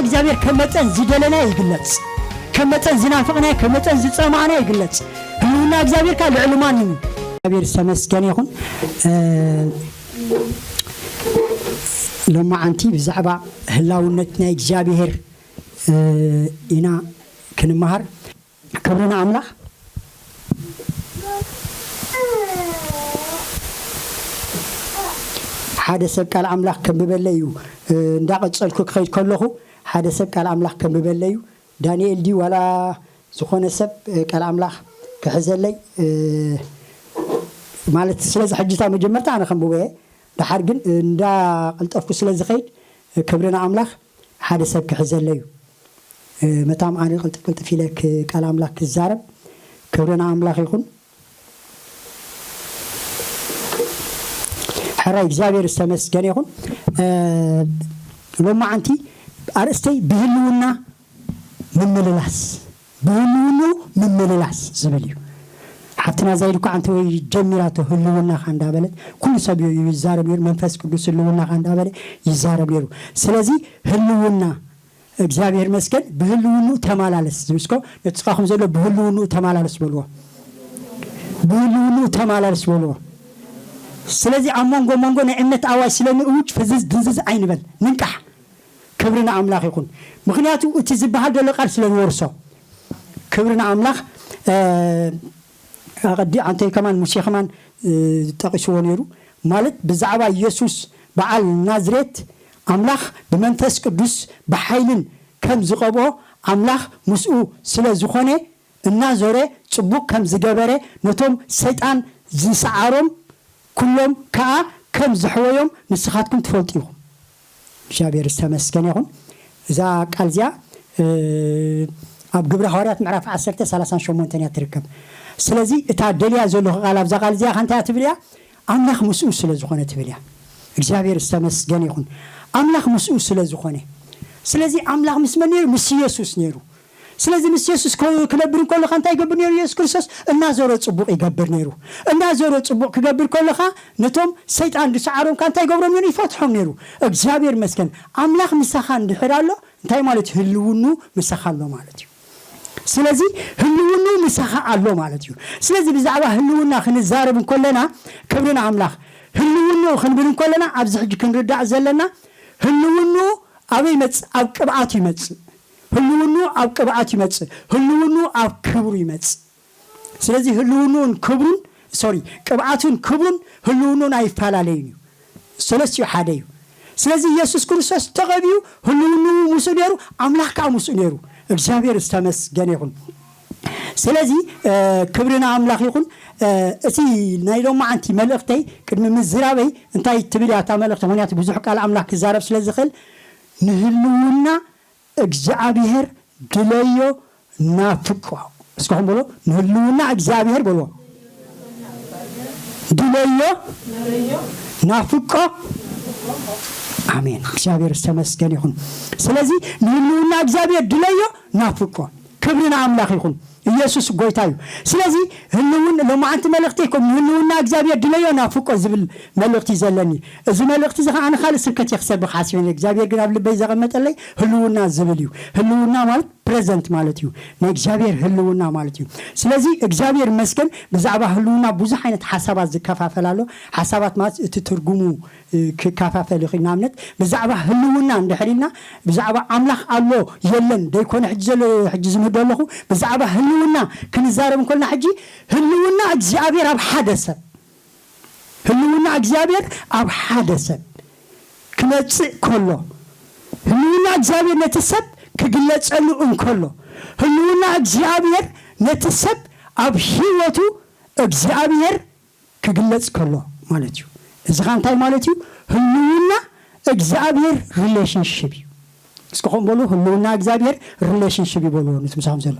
እግዚኣብሔር ከም መጠን ዝደለናዮ ይግለጽ፣ ከም መጠን ዝናፍቕናዮ፣ ከም መጠን ዝጸማእናዮ ይግለጽ። ህልውና እግዚኣብሔር ከኣ ልዕሊ ማንም እዩ። እግዚኣብሔር ዝተመስገነ ይኹን። እ፣ ሎማዓንቲ ብዛዕባ ህላውነት ናይ እግዚኣብሔር፣ እ፣ ኢና ክንመሃር። ክብሪ ንኣምላኽ። ሓደ ሰብ ቃል ኣምላኽ ከንብበለይ እዩ። እ፣ እንዳቐጸልኩ ክኸይድ ከለኹ ሓደ ሰብ ቃል ኣምላኽ ከንብበለይ እዩ። ዳንኤል ድዩ ዋላ ዝኾነ ሰብ፣ እ፣ ቃል ኣምላኽ ክሕዘለይ፣ እ፣ ማለት ስለዚ ሕጂ እታ መጀመርታ ኣነ ከንብቦ እየ። ደሓር ግን እንዳቐልጠፍኩ ስለ ዝኸይድ፣ እ፣ ክብሪ ንኣምላኽ። ሓደ ሰብ ክሕዘለይ እዩ። እ፣ መታም ኣነ ቅልጥፍ ቅልጥፍ ኢለ ክ-፣ ቃል ኣምላኽ ክዛረብ። ክብሪ ንኣምላኽ ይኹን። ሕራይ እግዚኣብሔር ዝተመስገነ ይኹን። እ፣ ሎማዓንቲ ኣርእስተይ ብህልውና ምምልላስ፣ ብህልውንኡ ምምልላስ ዝብል እዩ። ሓፍትና ዛይድ እኳ ኣንቲ ወይ ጀሚራቶ ህልውናኻ እንዳበለት፣ ኩሉ ሰብ እዩ ይዛረብ ነይሩ፣ መንፈስ ቅዱስ ህልውናኻ እንዳበለ ይዛረብ ነይሩ። ስለዚ ህልውና እግዚኣብሔር መስገን ብህልውንኡ ተማላለስ ዝብስኮ፣ ነቲ ስኻኹም ዘሎ ብህልውንኡ ተማላለስ በልዎ። ብህልውንኡ ተማላለስ በልዎ። ስለዚ ኣብ መንጎ መንጎ ናይ እምነት ኣዋጅ ስለ ንእውጅ ፍዝዝ ድንዝዝ ኣይንበል፣ ንንቃሕ። ክብሪ ንኣምላኽ ይኹን። ምኽንያቱ እቲ ዝበሃል ዘሎ ቃል ስለ ንወርሶ። ክብሪ ንኣምላኽ። እ፣ ኣቐዲ ኣንተይ ከማን ሙሴ ከማን፣ እ፣ ጠቒስዎ ነይሩ። ማለት ብዛዕባ ኢየሱስ በዓል ናዝሬት ኣምላኽ ብመንፈስ ቅዱስ ብሓይልን ከም ዝቐብኦ ኣምላኽ ምስኡ ስለ ዝኾነ እናዞረ ጽቡቕ ከም ዝገበረ ነቶም ሰይጣን ዝሰዓሮም ኩሎም ከኣ ከም ዘሕወዮም ንስኻትኩም ትፈልጡ ኢኹም። እግዚኣብሔር ዝተመስገነ ይኹን። እዛ ቃል እዚኣ፣ እ፣ ኣብ ግብረ ሃዋርያት ምዕራፍ ዓሰርተ ሰላሳን ሸሞንተን እያ ትርከብ። ስለዚ እታ ደልያ ዘለኹ ቃል ኣብዛ ቃል እዚኣ ከ እንታይ እያ ትብል እያ? ኣምላኽ ምስኡ ስለ ዝኾነ ትብል እያ። እግዚኣብሔር ዝተመስገነ ይኹን። ኣምላኽ ምስኡ ስለ ዝኾነ። ስለዚ ኣምላኽ ምስ መን ነይሩ? ምስ ኢየሱስ ነይሩ። ስለዚ ምስ የሱስ ከ-፣ ክነብር እንከለኻ እንታይ ይገብር ነይሩ? የሱስ ክርስቶስ እናዞረ ጽቡቕ ይገብር ነይሩ። እናዞረ ጽቡቕ ክገብር ከለኻ ነቶም ሰይጣን ዝሰዓሮም ከ እንታይ ይገብሮም ነይሩ? ይፈትሖም ነይሩ። እግዚኣብሔር ይመስገን። ኣምላኽ ምሳኻ እንድሕር ኣሎ እንታይ ማለት እዩ? ህልውኑ ምሳኻ ኣሎ ማለት እዩ። ስለዚ ህልውኑ ምሳኻ ኣሎ ማለት እዩ። ስለዚ ብዛዕባ ህልውና ክንዛረብ እንከለና ክብሪ ንኣምላኽ። ህልውኑ ክንብል እንከለና ኣብዚ ሕጂ ክንርዳእ ዘለና ህልውኑ ኣበይ ይመጽእ? ኣብ ቅብኣቱ ይመጽእ። ህልውኑ ኣብ ቅብኣት ይመጽእ። ህልውኑ ኣብ ክብሩ ይመጽእ። ስለዚ ህልውኑን ክብሩን፣ ሶሪ፣ ቅብኣቱን ክብሩን ህልውኑን ኣይፈላለዩን እዩ። ሰለስቲኡ ሓደ እዩ። ስለዚ ኢየሱስ ክርስቶስ ተቐቢኡ ህልውኑ ምስኡ ነይሩ፣ ኣምላኽ ከኣ ምስኡ ነይሩ። እግዚኣብሔር ዝተመስገነ ይኹን። ስለዚ፣ እ፣ ክብሪ ንኣምላኽ ይኹን። እ፣ እቲ ናይ ሎማዓንቲ መልእኽተይ ቅድሚ ምዝራበይ እንታይ ትብል እያ እታ መልእኽቲ? ምኽንያቱ ብዙሕ ቃል ኣምላኽ ክዛረብ ስለ ዝኽእል ንህልውና እግዚኣብሔር ድለዮ ናፍቆ። እስካሁን በሎ፣ ንህልውና እግዚኣብሔር በሎ። ድለዮ ናፍቆ። ኣሜን። እግዚኣብሔር ዝተመስገን ይኹን። ስለዚ ንህልውና እግዚኣብሔር ድለዮ ናፍቆ። ክብሪ ንኣምላኽ ይኹን። ኢየሱስ ጎይታ እዩ። ስለዚ ህልውን-፣ ሎማዓንቲ መልእኽቲ ይኮን፣ ንህልውና እግዚኣብሔር ድለዮ ናፍቆ ዝብል መልእኽቲ እዩ ዘለኒ። እዚ መልእኽቲ እዚ ኸዓ ንኻልእ ስብከት እየ ክሰብኽ ሓሲበ ነይረ። እግዚኣብሔር ግን ኣብ ልበይ ዘቐመጠለይ ህልውና ዝብል እዩ። ህልውና ማለት ፕሬዘንት ማለት እዩ። ናይ እግዚኣብሔር ህልውና ማለት እዩ። ስለዚ እግዚኣብሔር ይመስገን ብዛዕባ ህልውና ብዙሕ ዓይነት ሓሳባት ዝከፋፈል ኣሎ። ሓሳባት ማለት እቲ ትርጉሙ እ፣ ክከፋፈል ይኽእል። ንኣብነት ብዛዕባ ህልውና እንድሕር ኢልና ብዛዕባ ኣምላኽ ኣሎ የለን ደይኮነ ሕጂ ዘሎ ሕጂ ዝምህር ዘለኹ ብዛዕባ ህልውና ክንዛረብ እንኮልና ሕጂ ህልውና እግዚኣብሔር ኣብ ሓደ ሰብ ህልውና እግዚኣብሔር ኣብ ሓደ ሰብ ክመጽእ ከሎ ህልውና እግዚኣብሔር ነቲ ሰብ ክግለጸሉ እንከሎ ህልውና እግዚኣብሔር ነቲ ሰብ ኣብ ህይወቱ እግዚኣብሔር ክግለጽ ከሎ ማለት እዩ። እዚ ኸ እንታይ ማለት እዩ? ህልውና እግዚኣብሔር ሪሌሽንሽፕ እዩ። እስኪ ከም በሉ ህልውና እግዚኣብሔር ሪሌሽንሽፕ ይበልዎ ነቲ ምሳኹም ዘሎ።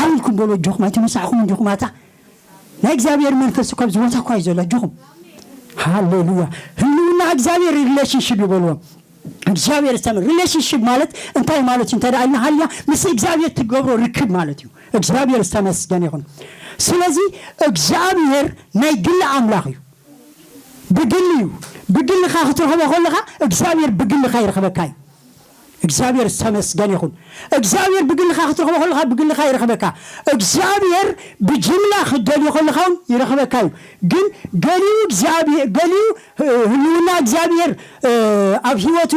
ኣብ ኢልኩም በሉ ኣጆኹም ኣይተመሳሕኹም እንዲኹም ኣታ ናይ እግዚኣብሔር መንፈስ እኮ ኣብዚ ቦታ እኮ እዩ ዘሎ ኣጆኹም። ሃሌሉያ። ህልውና እግዚኣብሔር ሪሌሽንሽፕ ይበልዎ። እግዚኣብሔር ዝተመ-፣ ሪሌሽንሽፕ ማለት እንታይ ማለት እዩ? እንተ ደኣ ኢልና ሃልያ ምስ እግዚኣብሔር ትገብሮ ርክብ ማለት እዩ። እግዚኣብሔር ዝተመስገነ ይኹን። ስለዚ እግዚኣብሔር ናይ ግሊ ኣምላኽ እዩ። ብግሊ እዩ። ብግልኻ ክትረኽቦ ከለኻ እግዚኣብሔር ብግልኻ ይረኽበካ እዩ። እግዚኣብሔር ዝተመስገን ይኹን። እግዚኣብሔር ብግልኻ ክትረኽቦ ከለኻ ብግልኻ ይረኽበካ። እግዚኣብሔር ብጅምላ ክትደልዮ ከለኻ እውን ይረኽበካ እዩ። ግን ገሊኡ እግዚኣብሔር፣ ገሊኡ፣ እ፣ ህልውና እግዚኣብሔር፣ እ፣ ኣብ ህይወቱ፣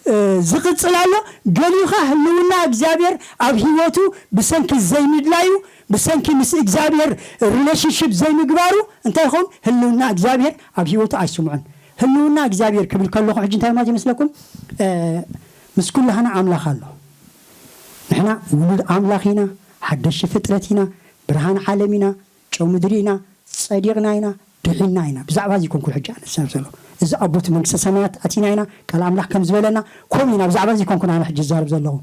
እ፣ ዝቕጽል ኣሎ። ገሊኡ ኸዓ ህልውና እግዚኣብሔር ኣብ ህይወቱ ብሰንኪ ዘይምድላዩ፣ ብሰንኪ ምስ እግዚኣብሔር ሪሌሽንሽፕ ዘይምግባሩ እንታይ ይኸውን? ህልውና እግዚኣብሔር ኣብ ህይወቱ ኣይስምዖን። ህልውና እግዚኣብሔር ክብል ከለኹ ሕጂ እንታይ ማለት ይመስለኩም? እ፣ ምስ ኩላህና ኣምላኽ ኣሎ። ንሕና ውሉድ ኣምላኽ ኢና፣ ሓደሽቲ ፍጥረት ኢና፣ ብርሃን ዓለም ኢና፣ ጨው ምድሪ ኢና፣ ጸዲቕና ኢና፣ ድሒንና ኢና። ብዛዕባ እዚ ኮንኩን ሕጂ ኣነ ዝዛረብ ዘለኹ። እዚ ኣቦቲ መንግስተ ሰማያት ኣቲና ኢና፣ ቃል ኣምላኽ ከም ዝበለና፣ ከምኡ ኢና። ብዛዕባ እዚ ኮንኩን ኣነ ሕጂ ዝዛረብ ዘለኹ።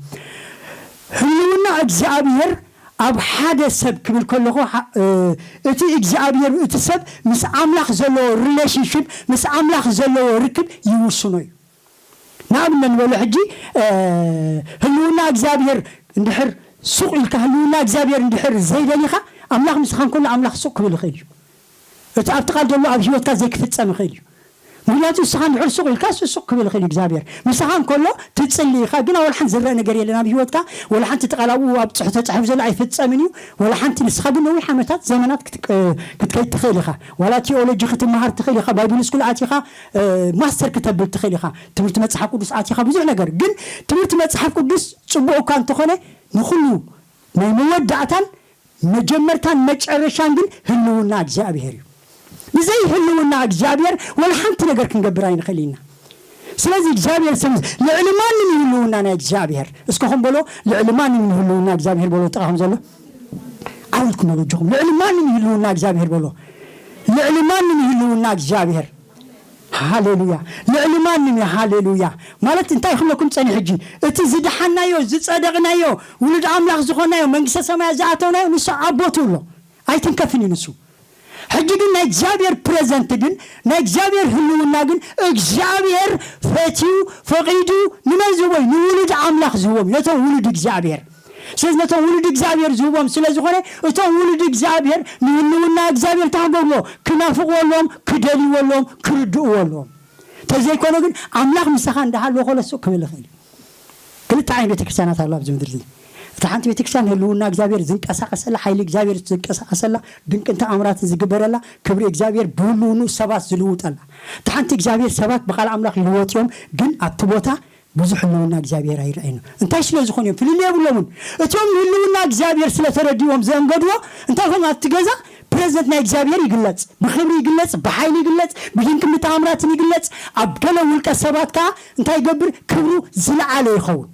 ህልውና እግዚኣብሔር ኣብ ሓደ ሰብ ክብል ከለኹ፣ ሓ-፣ እ፣ እቲ እግዚኣብሔር፣ እቲ ሰብ ምስ ኣምላኽ ዘለዎ ሪሌሽንሽፕ፣ ምስ ኣምላኽ ዘለዎ ርክብ ይውስኖ እዩ። ንኣብነት ንበሎ ሕጂ፣ እ፣ ህልውና እግዚኣብሔር እንድሕር ሱቕ ኢልካ፣ ህልውና እግዚኣብሔር እንድሕር ዘይደሊኻ፣ ኣምላኽ ምሳኻ እንከሎ ኣምላኽ ሱቕ ክብል ይኽእል እዩ። እቲ ኣብቲ ቃል ዘሎ ኣብ ህይወትካ ዘይክፍጸም ይኽእል እዩ። ምኽንያቱ ንስኻ እንድሕር ሱቕ ኢልካ፣ እሱ ሱቕ ክብል ይኽእል እዩ እግዚኣብሔር። ምሳኻ እንከሎ ትጽሊ ኢኻ፣ ግን ወላ ሓንቲ ዝረአ ነገር የለን ኣብ ህይወትካ። ወላ ሓንቲ እቲ ቃል ኣብኡ ኣብ ጽሑፍ ተጻሒፉ ዘሎ ኣይፍጸምን እዩ። ወላ ሓንቲ ንስኻ ግን ነዊሕ ዓመታት፣ ዘመናት ክትቀ-፣ ክትከይድ ትኽእል ኢኻ። ዋላ ቲኦሎጂ ክትመሃር ትኽእል ኢኻ፣ ባይብል ስኩል ኣቲኻ፣ እ፣ ማስተር ክተብል ትኽእል ኢኻ፣ ትምህርቲ መጽሓፍ ቅዱስ ኣቲኻ፣ ብዙሕ ነገር። ግን ትምህርቲ መጽሓፍ ቅዱስ ጽቡቕ እኳ እንተኾነ፣ ንኹሉ ናይ መወዳእታን መጀመርታን መጨረሻን ግን ህልውና እግዚኣብሔር እዩ። ብዘይ ህልውና እግዚኣብሔር ወላ ሓንቲ ነገር ክንገብር ኣይንኽእል ኢና። ስለዚ እግዚኣብሔር ስም ልዕሊ ማንም እዩ ህልውና ናይ እግዚኣብሔር። እስከኹም በሎ፣ ልዕሊ ማንም እዩ ህልውና እግዚኣብሔር በሎ። ጥቓኹም ዘሎ ዓውልኩም በሎ፣ እጆኹም፣ ልዕሊ ማንም እዩ ህልውና እግዚኣብሔር በሎ። ልዕሊ ማንም እዩ ህልውና እግዚኣብሔር። ሃሌሉያ። ልዕሊ ማንም እዩ። ሃሌሉያ። ማለት እንታይ ክብለኩም ጸኒሕ ሕጂ? እቲ ዝደሓናዮ፣ ዝጸደቕናዮ፣ ውሉድ ኣምላኽ ዝኾናዮ፣ መንግስተ ሰማያት ዝኣተውናዮ፣ ንሱ ኣብ ቦትኡ ኣሎ። ኣይትንከፍን እዩ ንሱ። ሕጂ ግን ናይ እግዚኣብሔር ፕሬዘንት ግን፣ ናይ እግዚኣብሔር ህልውና ግን፣ እግዚኣብሔር ፈትዩ፣ ፈቒዱ፣ ንመን ዝህቦ እዩ? ንውሉድ ኣምላኽ ዝህቦም፣ ነቶም ውሉድ እግዚኣብሔር። ስለዚ ነቶም ውሉድ እግዚኣብሔር ዝህቦም ስለ ዝኾነ፣ እቶም ውሉድ እግዚኣብሔር ንህልውና እግዚኣብሔር እንታይ ክገብርዎ? ክናፍቕዎ ኣለዎም፣ ክደልይዎ ኣለዎም፣ ክርድእዎ ኣለዎም። ተዘይኮነ ግን ኣምላኽ ምሳኻ እንዳሃለወ ከሎ ሱቕ ክብል ይኽእል እዩ። ክልተ ዓይነት ቤተክርስትያናት ኣሎ ኣብዚ ምድሪ እዚ። እታ ሓንቲ ቤተክርስትያን ህልውና እግዚኣብሔር ዝንቀሳቐሰላ፣ ሓይሊ እግዚኣብሔር ዝንቀሳቐሰላ፣ ድንቅን ተኣምራትን ዝግበረላ፣ ክብሪ እግዚኣብሔር ብህልውንኡ ሰባት ዝልውጠላ። እታ ሓንቲ እግዚኣብሔር ሰባት ብቓል ኣምላኽ ይልወጡ እዮም፣ ግን ኣብቲ ቦታ ብዙሕ ህልውና እግዚኣብሔር ኣይረኣይን። እንታይ ስለ ዝኾኑ እዮም? ፍልልይ የብሎምን። እቶም ህልውና እግዚኣብሔር ስለ ተረድዎም ዘእንገድዎ፣ እንታይ ኾኑ? ኣብቲ ገዛ ፕሬዘንት ናይ እግዚኣብሔር ይግለጽ፣ ብኽብሪ ይግለጽ፣ ብሓይሊ ይግለጽ፣ ብድንቅን ብተኣምራትን ይግለጽ። ኣብ ገለ ውልቀ ሰባት ከኣ እንታይ ይገብር? ክብሩ ዝለዓለ ይኸውን።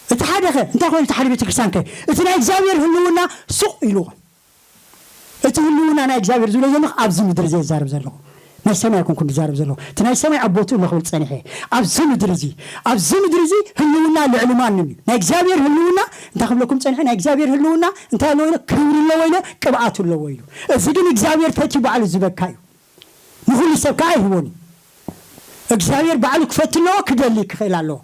እቲ ሓደ ኸ እንታይ ኮይኑ? እቲ ሓደ ቤተክርስትያን ከ እቲ ናይ እግዚኣብሔር ህልውና ሱቕ ኢልዎ። እቲ ህልውና ናይ እግዚኣብሔር ዝብሎ ዘለኹ ኣብዚ ምድሪ እየ ዝዛረብ ዘለኹ። ናይ ሰማይ ኣይኮንኩን ዝዛረብ ዘለኹ። እቲ ናይ ሰማይ ኣብ ቦትኡ ኣሎ ክብል ጸኒሐ እየ። ኣብዚ ምድሪ እዚ፣ ኣብዚ ምድሪ እዚ ህልውና ልዕሊ ማንም እዩ። ናይ እግዚኣብሔር ህልውና እንታይ ክብለኩም ጸኒሐ? ናይ እግዚኣብሔር ህልውና እንታይ ኣለዎ ኢለ? ክብሪ ኣለዎ ኢለ? ቅብኣት ኣለዎ ኢሉ። እዚ ግን እግዚኣብሔር ፈትዩ ባዕሉ ዝበካ እዩ። ንኹሉ ሰብ ከኣ ኣይህቦን እዩ። እግዚኣብሔር ባዕሉ ክፈቲ ኣለዎ፣ ክደሊ ክኽእል ኣለዎ።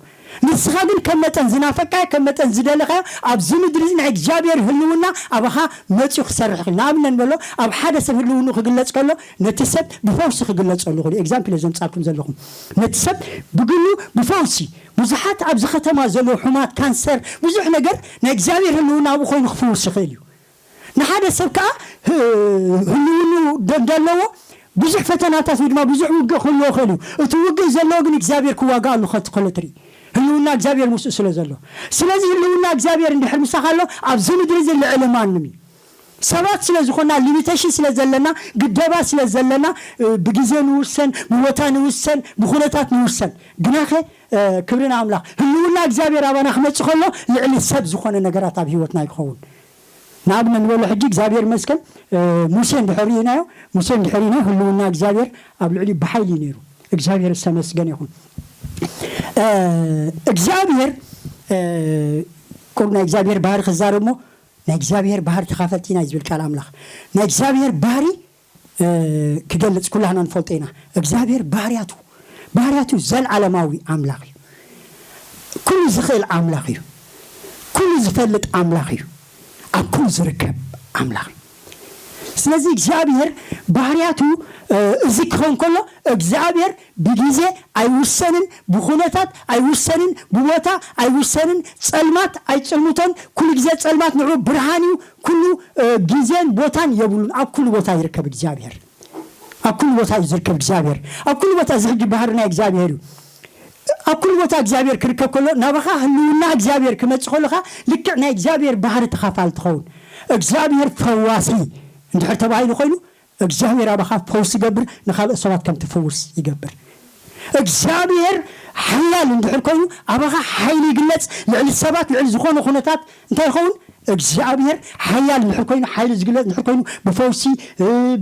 ንስኻ ግን ከም መጠን ዝናፈቃዮ፣ ከም መጠን ዝደለኻዮ፣ ኣብዚ ምድሪ እዚ ናይ እግዚኣብሔር ህልውና ኣባኻ መጺኡ ክሰርሕ ይኽእል። ንኣብነት ንበሎ፣ ኣብ ሓደ ሰብ ህልውንኡ ክግለጽ ከሎ፣ ነቲ ሰብ ብፈውሲ ክግለጸሉ ይኽእል እዩ። ኤግዛምፕል እየ ዘምጻልኩም ዘለኹም። ነቲ ሰብ ብግሉ ብፈውሲ፣ ብዙሓት ኣብዚ ከተማ ዘለዉ ሕማት፣ ካንሰር፣ ብዙሕ ነገር ናይ እግዚኣብሔር ህልውና ኣብኡ ኮይኑ ክፍውስ ይኽእል እዩ። ንሓደ ሰብ ከኣ ህ-፣ ህልውንኡ ደ-፣ ደለዎ ብዙሕ ፈተናታት ወይ ድማ ብዙሕ ውግእ ክህልዎ ይኽእል እዩ። እቲ ውግእ ዘለዎ ግን እግዚኣብሔር ክዋጋኣሉ ከ-፣ ከሎ ትርኢ። ህልውና እግዚኣብሔር ምስኡ ስለ ዘሎ። ስለዚ ህልውና እግዚኣብሔር እንድሕር ምሳኻ ኣሎ፣ ኣብዚ ምድሪ እዚ ልዕሊ ማንም እዩ። ሰባት ስለ ዝኾንና፣ ሊሚቴሽን ስለ ዘለና፣ ግደባ ስለ ዘለና፣ እ፣ ብግዜ ንውሰን፣ ብቦታ ንውሰን፣ ብኹነታት ንውሰን። ግናኸ፣ እ፣ ክብሪ ንኣምላኽ። ህልውና እግዚኣብሔር ኣባና ክመጽእ ከሎ ልዕሊ ሰብ ዝኾነ ነገራት ኣብ ህይወትና ይኸውን። ንኣብነት ንበሎ ሕጂ እግዚኣብሔር ይመስገን፣ እ፣ ሙሴ እንድሕር ርኢናዮ፣ ሙሴ እንድሕር ርኢናዮ ህልውና እግዚኣብሔር ኣብ ልዕሊኡ ብሓይሊ እዩ ነይሩ። እግዚኣብሔር ዝተመስገነ ይኹን። እ፣ እግዚኣብሔር፣ እ፣ ቁሩብ ናይ እግዚኣብሔር ባህሪ ክዛረብ እሞ፣ ናይ እግዚኣብሔር ባህሪ ተኻፈልቲ ኢና እዩ ዝብል ቃል ኣምላኽ። ናይ እግዚኣብሔር ባህሪ፣ እ፣ ክገልጽ ኩላህና ንፈልጦ ኢና። እግዚኣብሔር ባህርያቱ፣ ባህርያቱ ዘልዓለማዊ ኣምላኽ እዩ። ኩሉ ዝኽእል ኣምላኽ እዩ። ኩሉ ዝፈልጥ ኣምላኽ እዩ። ኣብ ኩሉ ዝርከብ ኣምላኽ እዩ። ስለዚ እግዚኣብሔር ባህርያቱ እዚ ክኸውን ከሎ እግዚኣብሔር ብግዜ ኣይውሰንን፣ ብኹነታት ኣይውሰንን፣ ብቦታ ኣይውሰንን። ጸልማት ኣይጽልምቶን። ኩሉ ግዜ ጸልማት ንዑ ብርሃን እዩ። ኩሉ ግዜን ቦታን የብሉን። ኣብ ኩሉ ቦታ ይርከብ እግዚኣብሔር። ኣብ ኩሉ ቦታ እዩ ዝርከብ እግዚኣብሔር። ኣብ ኩሉ ቦታ እዚ ሕጂ ባህሪ ናይ እግዚኣብሔር እዩ። ኣብ ኩሉ ቦታ እግዚኣብሔር ክርከብ ከሎ ናባኻ ህልውና እግዚኣብሔር ክመጽእ ከሎኻ ልክዕ ናይ እግዚኣብሔር ባህሪ ተኻፋል ትኸውን። እግዚኣብሔር ፈዋሲ እንድሕር ተባሂሉ ኮይኑ እግዚኣብሔር ኣባኻ ፈውስ ይገብር፣ ንኻልኦት ሰባት ከም ትፍውስ ይገብር። እግዚኣብሔር ሓያል እንድሕር ኮይኑ ኣባኻ ሓይሊ ይግለጽ። ልዕሊ ሰባት ልዕሊ ዝኾነ ኩነታት እንታይ ይኸውን? እግዚኣብሔር ሓያል እንድሕር ኮይኑ ሓይሊ ዝግለጽ እንድሕር ኮይኑ ብፈውሲ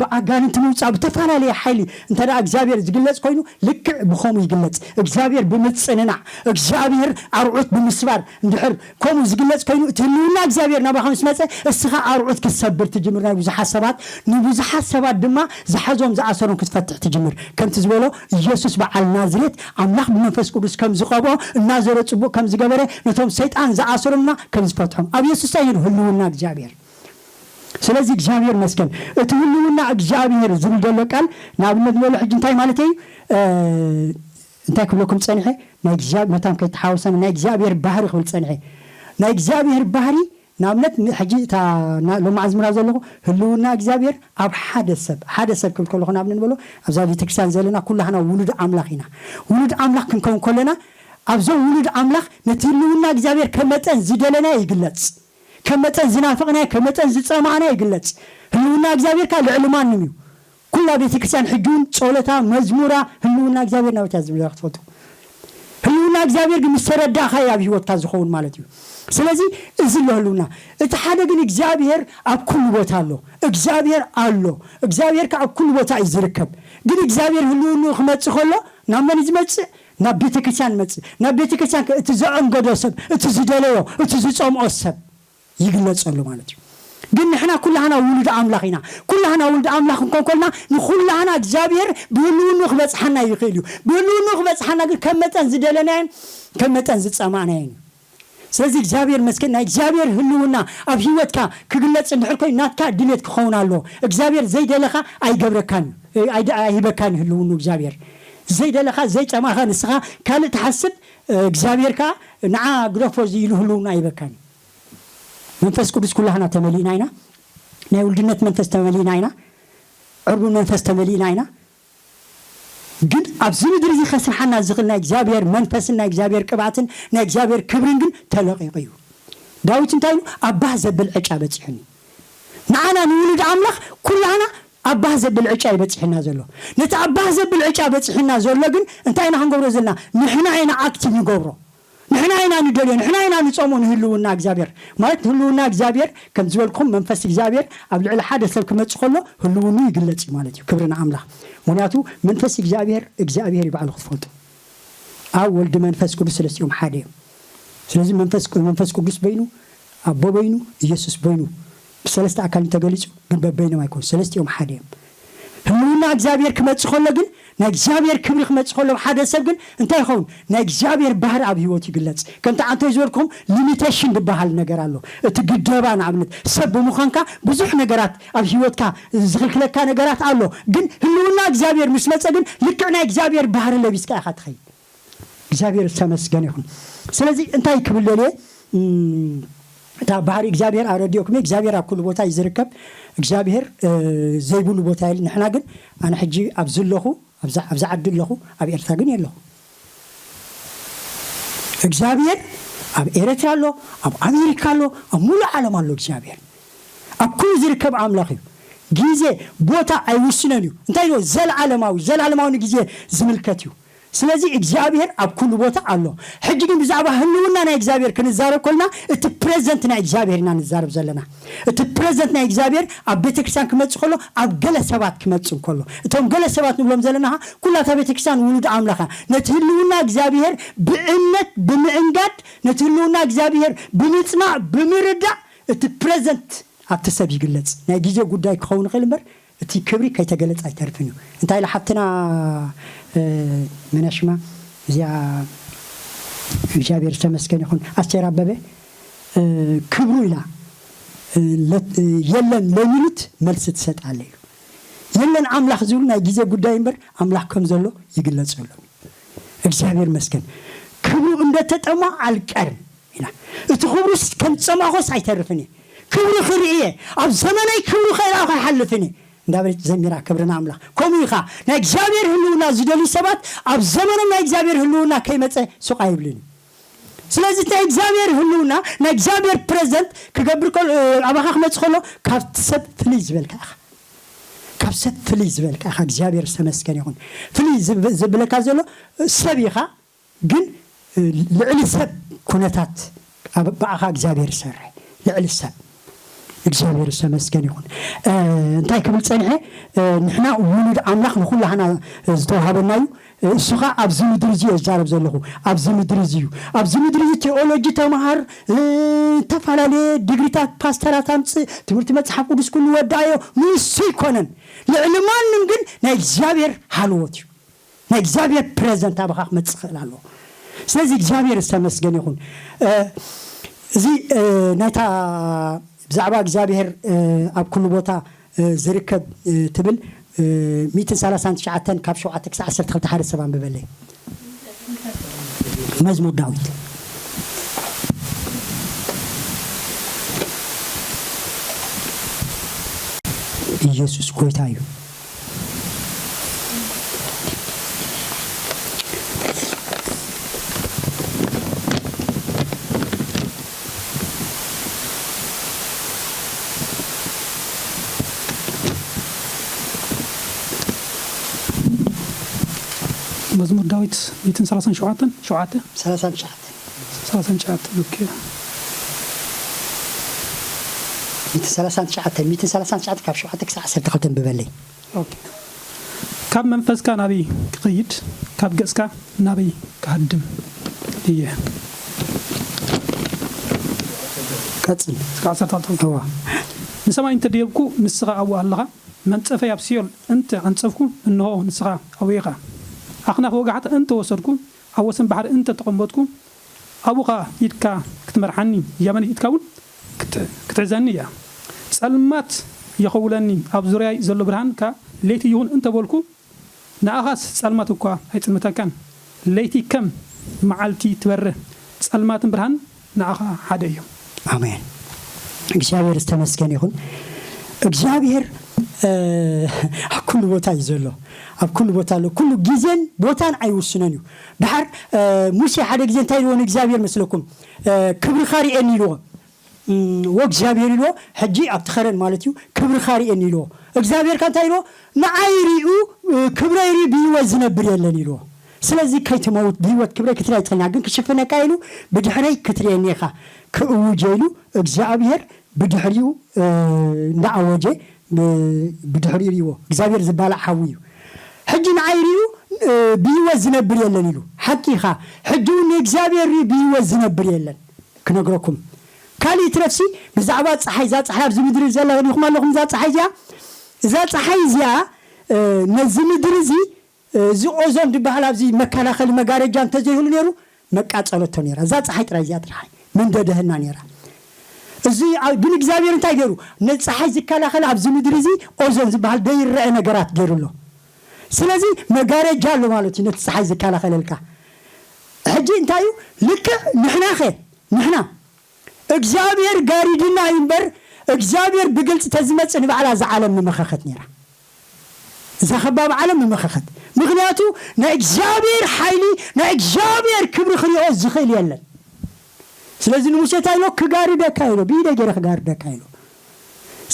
ብኣጋንንቲ ምውፃእ ብተፈላለየ ሓይሊ እንተ እግዚኣብሔር ዝግለጽ ኮይኑ ልክዕ ብኸምኡ ይግለጽ። እግዚኣብሔር ብምጽንናዕ እግዚኣብሔር ኣርዑት ብምስባር እንድሕር ከምኡ ዝግለጽ ኮይኑ እቲ ህልውና እግዚኣብሔር ናባኻ ምስ መጸ እስኻ ኣርዑት ክትሰብር ትጅምር ናይ ብዙሓት ሰባት ንብዙሓት ሰባት ድማ ዝሓዞም ዝኣሰሮም ክትፈትሕ ትጅምር። ከምቲ ዝበሎ ኢየሱስ በዓል ናዝሬት ኣምላኽ ብመንፈስ ቅዱስ ከም ዝቐብኦ እናዘረ ጽቡቕ ከም ዝገበረ ነቶም ሰይጣን ዝኣሰሮምና ከም ዝፈትሖም ኣብ ኢየሱስ እንታይ ህልውና እግዚኣብሔር። ስለዚ እግዚኣብሔር መስገን እቲ ህልውና እግዚኣብሔር ዝብል ዘሎ ቃል ንኣብነት ንበሎ ሕጂ እንታይ ማለት እዩ? እንታይ ክብለኩም ፀኒሐ ናይ እግዚኣብሔር መታን ከይተሓወሰና ናይ እግዚኣብሔር ባህሪ ክብል ፀኒሐ ናይ እግዚኣብሔር ባህሪ ንኣብነት ሕጂ እታ ሎማዓ ዝምራ ዘለኹ ህልውና እግዚኣብሔር ኣብ ሓደ ሰብ ሓደ ሰብ ክብል ከለኹ ንኣብነት ንበሎ ኣብዛ ቤተክርስትያን ዘለና ኩላህና ውሉድ ኣምላኽ ኢና። ውሉድ ኣምላኽ ክንከውን ከለና ኣብዞም ውሉድ ኣምላኽ ነቲ ህልውና እግዚኣብሔር ከመጠን ዝደለና ይግለጽ። ከመጠን ዝናፈቕናዮ ከመጠን ዝጸማእናዮ ይግለጽ። ህልውና እግዚኣብሔር ከኣ ልዕሊ ማንም እዩ። ኩላ ቤተክርስትያን ሕጂ እውን ጸሎታ መዝሙራ ህልውና እግዚኣብሔር ናበይ እያ ዝምለስ ክትፈልጡ። ህልውና እግዚኣብሔር ግን ምስ ተረዳእካዮ ኣብ ህይወትካ ዝኸውን ማለት እዩ። ስለዚ እዚ ኣሎ ህልውና። እቲ ሓደ ግን እግዚኣብሔር ኣብ ኩሉ ቦታ ኣሎ። እግዚኣብሔር ኣሎ። እግዚኣብሔር ከኣ ኣብ ኩሉ ቦታ እዩ ዝርከብ። ግን እግዚኣብሔር ህልውንኡ ክመጽእ ከሎ ናብ መን እዩ ዝመጽእ? ናብ ቤተክርስትያን ይመጽእ። ናብ ቤተክርስትያን ከ እቲ ዘዕንገዶ ሰብ፣ እቲ ዝደለዮ፣ እቲ ዝጸምኦ ሰብ ይግለጸሉ ማለት እዩ። ግን ንሕና ኩላህና ውሉድ ኣምላኽ ኢና። ኩላህና ውሉድ ኣምላኽ እንኮን ኮልና ንኩላህና እግዚኣብሔር ብህልውኑ ክበጽሓና ይኽእል እዩ። ብህልውኑ ክበጽሓና ግን ከም መጠን ዝደለናዮን ከም መጠን ዝጸማእናዮን እዩ። ስለዚ እግዚኣብሔር መስገን ናይ እግዚኣብሔር ህልውና ኣብ ህይወትካ ክግለጽ እንድሕር ኮይኑ ናትካ ድሌት ክኸውን ኣለዎ። እግዚኣብሔር ዘይደለኻ ኣይገብረካን እዩ። ኣይደ- ኣይህበካን እዩ ህልውኑ እግዚኣብሔር ዘይደለኻ ዘይጸማኻ ንስኻ ካልእ ትሓስብ እግዚኣብሔር ከኣ ንዓ ግደፎ እዚ ኢሉ ህልውና ኣይበካን እዩ። መንፈስ ቅዱስ ኩላህና ተመሊእና ኢና። ናይ ውልድነት መንፈስ ተመሊእና ኢና። ዕርቡን መንፈስ ተመሊእና ኢና። ግን ኣብዚ ምድሪ እዚ ከስርሓና ዝኽእል ናይ እግዚኣብሔር መንፈስን ናይ እግዚኣብሔር ቅብኣትን ናይ እግዚኣብሔር ክብርን ግን ተለቂቑ እዩ። ዳዊት እንታይ ኢሉ? ኣብ ባህ ዘብል ዕጫ በፂሑኒ። ንዓና ንውሉድ ኣምላኽ ኩላህና ኣብ ባህ ዘብል ዕጫ እዩ በፂሕና ዘሎ። ነቲ ኣብ ባህ ዘብል ዕጫ በፂሕና ዘሎ ግን እንታይ ኢና ክንገብሮ ዘለና? ንሕና ኢና ኣክቲቭ ንገብሮ። ንሕና ኢና ንደልዮ፣ ንሕና ኢና ንፀሞ ንህልውና እግዚኣብሔር። ማለት ህልውና እግዚኣብሔር ከም ዝበልኩም መንፈስ እግዚኣብሔር ኣብ ልዕሊ ሓደ ሰብ ክመፅእ ከሎ ህልውኑ ይግለፅ እዩ ማለት እዩ። ክብሪ ንኣምላኽ። ምክንያቱ መንፈስ እግዚኣብሔር እግዚኣብሔር ይባዕሉ ክትፈልጡ ኣብ ወልዲ መንፈስ ቅዱስ ሰለስቲኦም ሓደ እዮም። ስለዚ መንፈስ መንፈስ ቅዱስ በይኑ ኣቦ በይኑ ኢየሱስ በይኑ ብሰለስተ ኣካል ተገሊጹ ግን በበይኖም ኣይኮኑ ሰለስቲኦም ሓደ እዮም። ህልውና እግዚኣብሔር ክመጽእ ከሎ ግን ናይ እግዚኣብሔር ክብሪ ክመጽእ ከሎ ሓደ ሰብ ግን እንታይ ይኸውን? ናይ እግዚኣብሔር ባህሪ ኣብ ህይወቱ ይግለጽ። ከምቲ ዓንቶይ ዝበልኩም ሊሚቴሽን ዝበሃል ነገር ኣሎ። እቲ ግደባ ንኣብነት ሰብ ብምዃንካ ብዙሕ ነገራት ኣብ ህይወትካ ዝኽልክለካ ነገራት ኣሎ። ግን ህልውና እግዚኣብሔር ምስ መጸ ግን ልክዕ ናይ እግዚኣብሔር ባህሪ ለቢስካ ኢኻ ትኸይድ። እግዚኣብሔር ዝተመስገነ ይኹን። ስለዚ እንታይ ክብል ደልየ እታ ባህሪ እግዚኣብሔር ኣረዲኦኩም እግዚኣብሔር ኣብ ኩሉ ቦታ እዩ ዝርከብ። እግዚኣብሔር ዘይብሉ ቦታ የለ። ንሕና ግን ኣነ ሕጂ ኣብዚ ኣለኹ ኣብዚ ዓዲ ኣለኹ ኣብ ኤርትራ ግን የለኹ። እግዚኣብሔር ኣብ ኤርትራ ኣሎ፣ ኣብ ኣሜሪካ ኣሎ፣ ኣብ ሙሉእ ዓለም ኣሎ እግዚኣብሔር። ኣብ ኩሉ ዝርከብ ኣምላኽ እዩ። ግዜ ቦታ ኣይውስነን እዩ። እንታይ እዩ? ዘለዓለማዊ። ዘለዓለማዊ ንግዜ ዝምልከት እዩ። ስለዚ እግዚኣብሔር ኣብ ኩሉ ቦታ ኣሎ። ሕጂ ግን ብዛዕባ ህልውና ናይ እግዚኣብሔር ክንዛረብ ከልና እቲ ፕሬዘንት ናይ እግዚኣብሔር ኢና ንዛረብ ዘለና። እቲ ፕሬዘንት ናይ እግዚኣብሔር ኣብ ቤተክርስትያን ክመጽእ ከሎ ኣብ ገለ ሰባት ክመጽእ እንከሎ እቶም ገለ ሰባት ንብሎም ዘለና ኩላታ ቤተክርስትያን ውሉድ ኣምላኻ ነቲ ህልውና እግዚኣብሔር ብእምነት ብምእንጋድ ነቲ ህልውና እግዚኣብሔር ብምጽናዕ ብምርዳእ እቲ ፕሬዘንት ኣብቲ ሰብ ይግለጽ። ናይ ግዜ ጉዳይ ክኸውን ይኽእል እምበር እቲ ክብሪ ከይተገለጸ ኣይተርፍን እዩ። እንታይ ኢላ ሓፍትና መነሽማ እዚኣ እግዚኣብሔር ዝተመስገን ይኹን ኣስቴር ኣበበ ክብሩ ኢላ የለን ለሚሉት መልሲ ትሰጥ ኣለ ኢሉ የለን ኣምላኽ ዝብሉ ናይ ግዜ ጉዳይ እምበር ኣምላኽ ከም ዘሎ ይግለጸሎም። እግዚኣብሔር መስገን ክብሩ እንደተጠማ ኣልቀርም ኢና። እቲ ክብሩስ ከም ጸማኾስ ኣይተርፍን እየ። ክብሩ ክርኢ እየ፣ ኣብ ዘመነይ ክብሩ ከይረኣኹ ኣይሓልፍን እየ እንዳበለት ዘሚራ። ክብርና ኣምላኽ። ከምኡ ኢኻ ናይ እግዚኣብሔር ህልውና ዝደልዩ ሰባት ኣብ ዘመኖም ናይ እግዚኣብሔር ህልውና ከይመጸ ሱቕ ኣይብልን እዩ። ስለዚ ናይ እግዚኣብሔር ህልውና ናይ እግዚኣብሔር ፕሬዘንት ክገብር ከሎ ኣባኻ ክመጽእ ከሎ ካብቲ ሰብ ፍልይ ዝበልካ ኢኻ። ካብ ሰብ ፍልይ ዝበልካ ኢኻ። እግዚኣብሔር ዝተመስገን ይኹን። ፍልይ ዝብ- ዝብለካ ዘሎ ሰብ ኢኻ፣ ግን ልዕሊ ሰብ ኩነታት ኣብ- ብኣኻ እግዚኣብሔር ይሰርሕ። ልዕሊ ሰብ እግዚኣብሔር ዝተመስገን ይኹን። እ፣ እንታይ ክብል ጸኒሐ? እ፣ ንሕና ውሉድ ኣምላኽ ንኹላህና ዝተዋሃበና እዩ። እሱ ኸዓ ኣብዚ ምድሪ እዚ እየ ዝዛረብ ዘለኹ። ኣብዚ ምድሪ እዚ እዩ። ኣብዚ ምድሪ እዚ ቴዎሎጂ ተምሃር፣ እ፣ ዝተፈላለየ ዲግሪታት ፓስተራት ኣምፅእ፣ ትምህርቲ መፅሓፍ ቅዱስ ኩሉ ወዳእዮ፣ ንሱ ኣይኮነን። ልዕሊ ማንም ግን ናይ እግዚኣብሔር ሃልዎት እዩ። ናይ እግዚኣብሔር ፕሬዘንት ኣባኻ ክመፅእ ክእል ኣለዎ። ስለዚ እግዚኣብሔር ዝተመስገን ይኹን። እ፣ እዚ እ፣ ናይታ ብዛዕባ እግዚኣብሔር እ፣ ኣብ ኩሉ ቦታ እ፣ ዝርከብ እ፣ ትብል እ፣ ሚእትን ሰላሳን ትሽዓተን ካብ ሸውዓተ ክሳዕ ዓሰርተ ክልተ ሓደ ሰብ ኣንብበለይ። መዝሙር ዳዊት። ኢየሱስ ጎይታ እዩ። መዝሙር ዳዊት ሚእትን ሰላሳን ሸውዓተን ሸውዓተ ሰላሳን ትሽዓተ። ሰላሳን ትሽዓተ። ኦኬ። ሚእትን ሰላሳን ትሽዓተ፣ ሚእትን ሰላሳን ትሽዓተ ካብ ሸውዓተ ክሳብ ዓሰርተ ክልተ ኣንብበለይ። ኦኬ። ካብ መንፈስካ ናበይ ክኸይድ፣ ካብ ገጽካ ናበይ ክሃድም እየ? ቀጽል። እስከ ዓሰርተ ክልተ። እዋ። ንሰማይ እንተ ደየብኩ፣ ንስኻ ኣብኡ ኣለኻ። መንጸፈይ ኣብ ሲኦል እንተ ኣንጸፍኩ፣ እንሆ፣ ንስኻ ኣብኡ ኢኻ። ኣኽናፍ ወጋሕታ እንተ ወሰድኩ፣ ኣብ ወሰን ባሕሪ እንተ ተቐመጥኩ፣ ኣብኡ ኸኣ ኢድካ ክትመርሓኒ፣ የማነይ ኢድካ እውን ክት-፣ ክትሕዘኒ እያ። ጸልማት የኸውለኒ፣ ኣብ ዙርያይ ዘሎ ብርሃን ከኣ ለይቲ ይኹን እንተ በልኩ፣ ንኣኻስ ጸልማት እኳ ኣይጽልምተካን። ለይቲ ከም መዓልቲ ትበርህ፣ ጸልማትን ብርሃን ንኣኻ ሓደ እዮም። ኣሜን። እግዚኣብሔር ዝተመስገነ ይኹን። እግዚኣብሔር፣ እ፣ ኣብ ኩሉ ቦታ እዩ ዘሎ። ኣብ ኩሉ ቦታ ኣሎ። ኩሉ ግዜን ቦታን ኣይውስኖን እዩ። ደሓር፣ እ፣ ሙሴ ሓደ ግዜ እንታይ ኢልዎ ንእግዚኣብሔር መስለኩም? እ፣ ክብርኻ ርኤኒ ኢልዎ። እም፣ ወእግዚኣብሔር ኢልዎ፣ ሕጂ ኣብቲ ኸረን ማለት እዩ፣ ክብርኻ ርኤኒ ኢልዎ። እግዚኣብሔር ከ እንታይ ኢልዎ? ንዓይ ሪኡ፣ እ፣ ክብረይ ሪኡ ብህይወት ዝነብር የለን ኢልዎ። ስለዚ ከይትመውት ብህይወት ክብረይ ክትርኢ ኣይትኽእልን ኢኻ፣ ግን ክሽፍነካ ኢሉ ብድሕረይ ክትርእየኒ ኢኻ ክእውጀ ኢሉ እግዚኣብሔር ብድሕሪኡ፣ እ፣ እንዳኣወጀ ብ-፣ ብድሕሪኡ ሪእዎ። እግዚኣብሔር ዝባላዕ ሓዊ እዩ። ሕጂ ንዓይ ሪኡ፣ እ፣ ብህይወት ዝነብር የለን ኢሉ። ሓቂ ኢኻ። ሕጂ እውን ንእግዚኣብሔር ሪኡ ብህይወት ዝነብር የለን። ክነግረኩም። ካልእ ይትረፍሲ ብዛዕባ ጸሓይ፣ እዛ ጸሓይ ኣብዚ ምድሪ ዘላ ሪኢኹም ኣለኹም፣ እዛ ጸሓይ እዚኣ፣ እዛ ጸሓይ እዚኣ፣ እ፣ ነዚ ምድሪ እዚ፣ እ፣ እዚ ኦዞን ዝበሃል ኣብዚ መከላኸሊ መጋረጃ እንተዘይህሉ ነይሩ፣ መቃጸለቶ ነይራ። እዛ ጸሓይ ጥራይ እዚኣ ጥራይ መንደደህና ነይራ። እዚ ኣ-፣ ግን እግዚኣብሔር እንታይ ገይሩ? ነዚ ጸሓይ ዝከላኸል ኣብዚ ምድሪ እዚ ኦዞን ዝበሃል ደይረአ ነገራት ገይሩ ኣሎ። ስለዚ መጋረጃ ኣሎ ማለት እዩ፣ ነቲ ጸሓይ ዝከላኸለልካ። ሕጂ እንታይ እዩ? ልክዕ ንሕናኸ? ንሕና እግዚኣብሔር ጋሪድና እዩ እምበር፣ እግዚኣብሔር ብግልጺ ተዝመጽእ ንባዕላ እዛ ዓለም ምመኸኸት ነይራ። እዛ ኸባብ ዓለም ምመኸኸት። ምኽንያቱ ናይ እግዚኣብሔር ሓይሊ፣ ናይ እግዚኣብሔር ክብሪ ክሪኦ ዝኽእል የለን። ስለዚ ንሙሴ እንታይ ኢሎ? ክጋርደካ ኢሎ፣ ብኢደ ገይረ ክጋርደካ ኢሎ።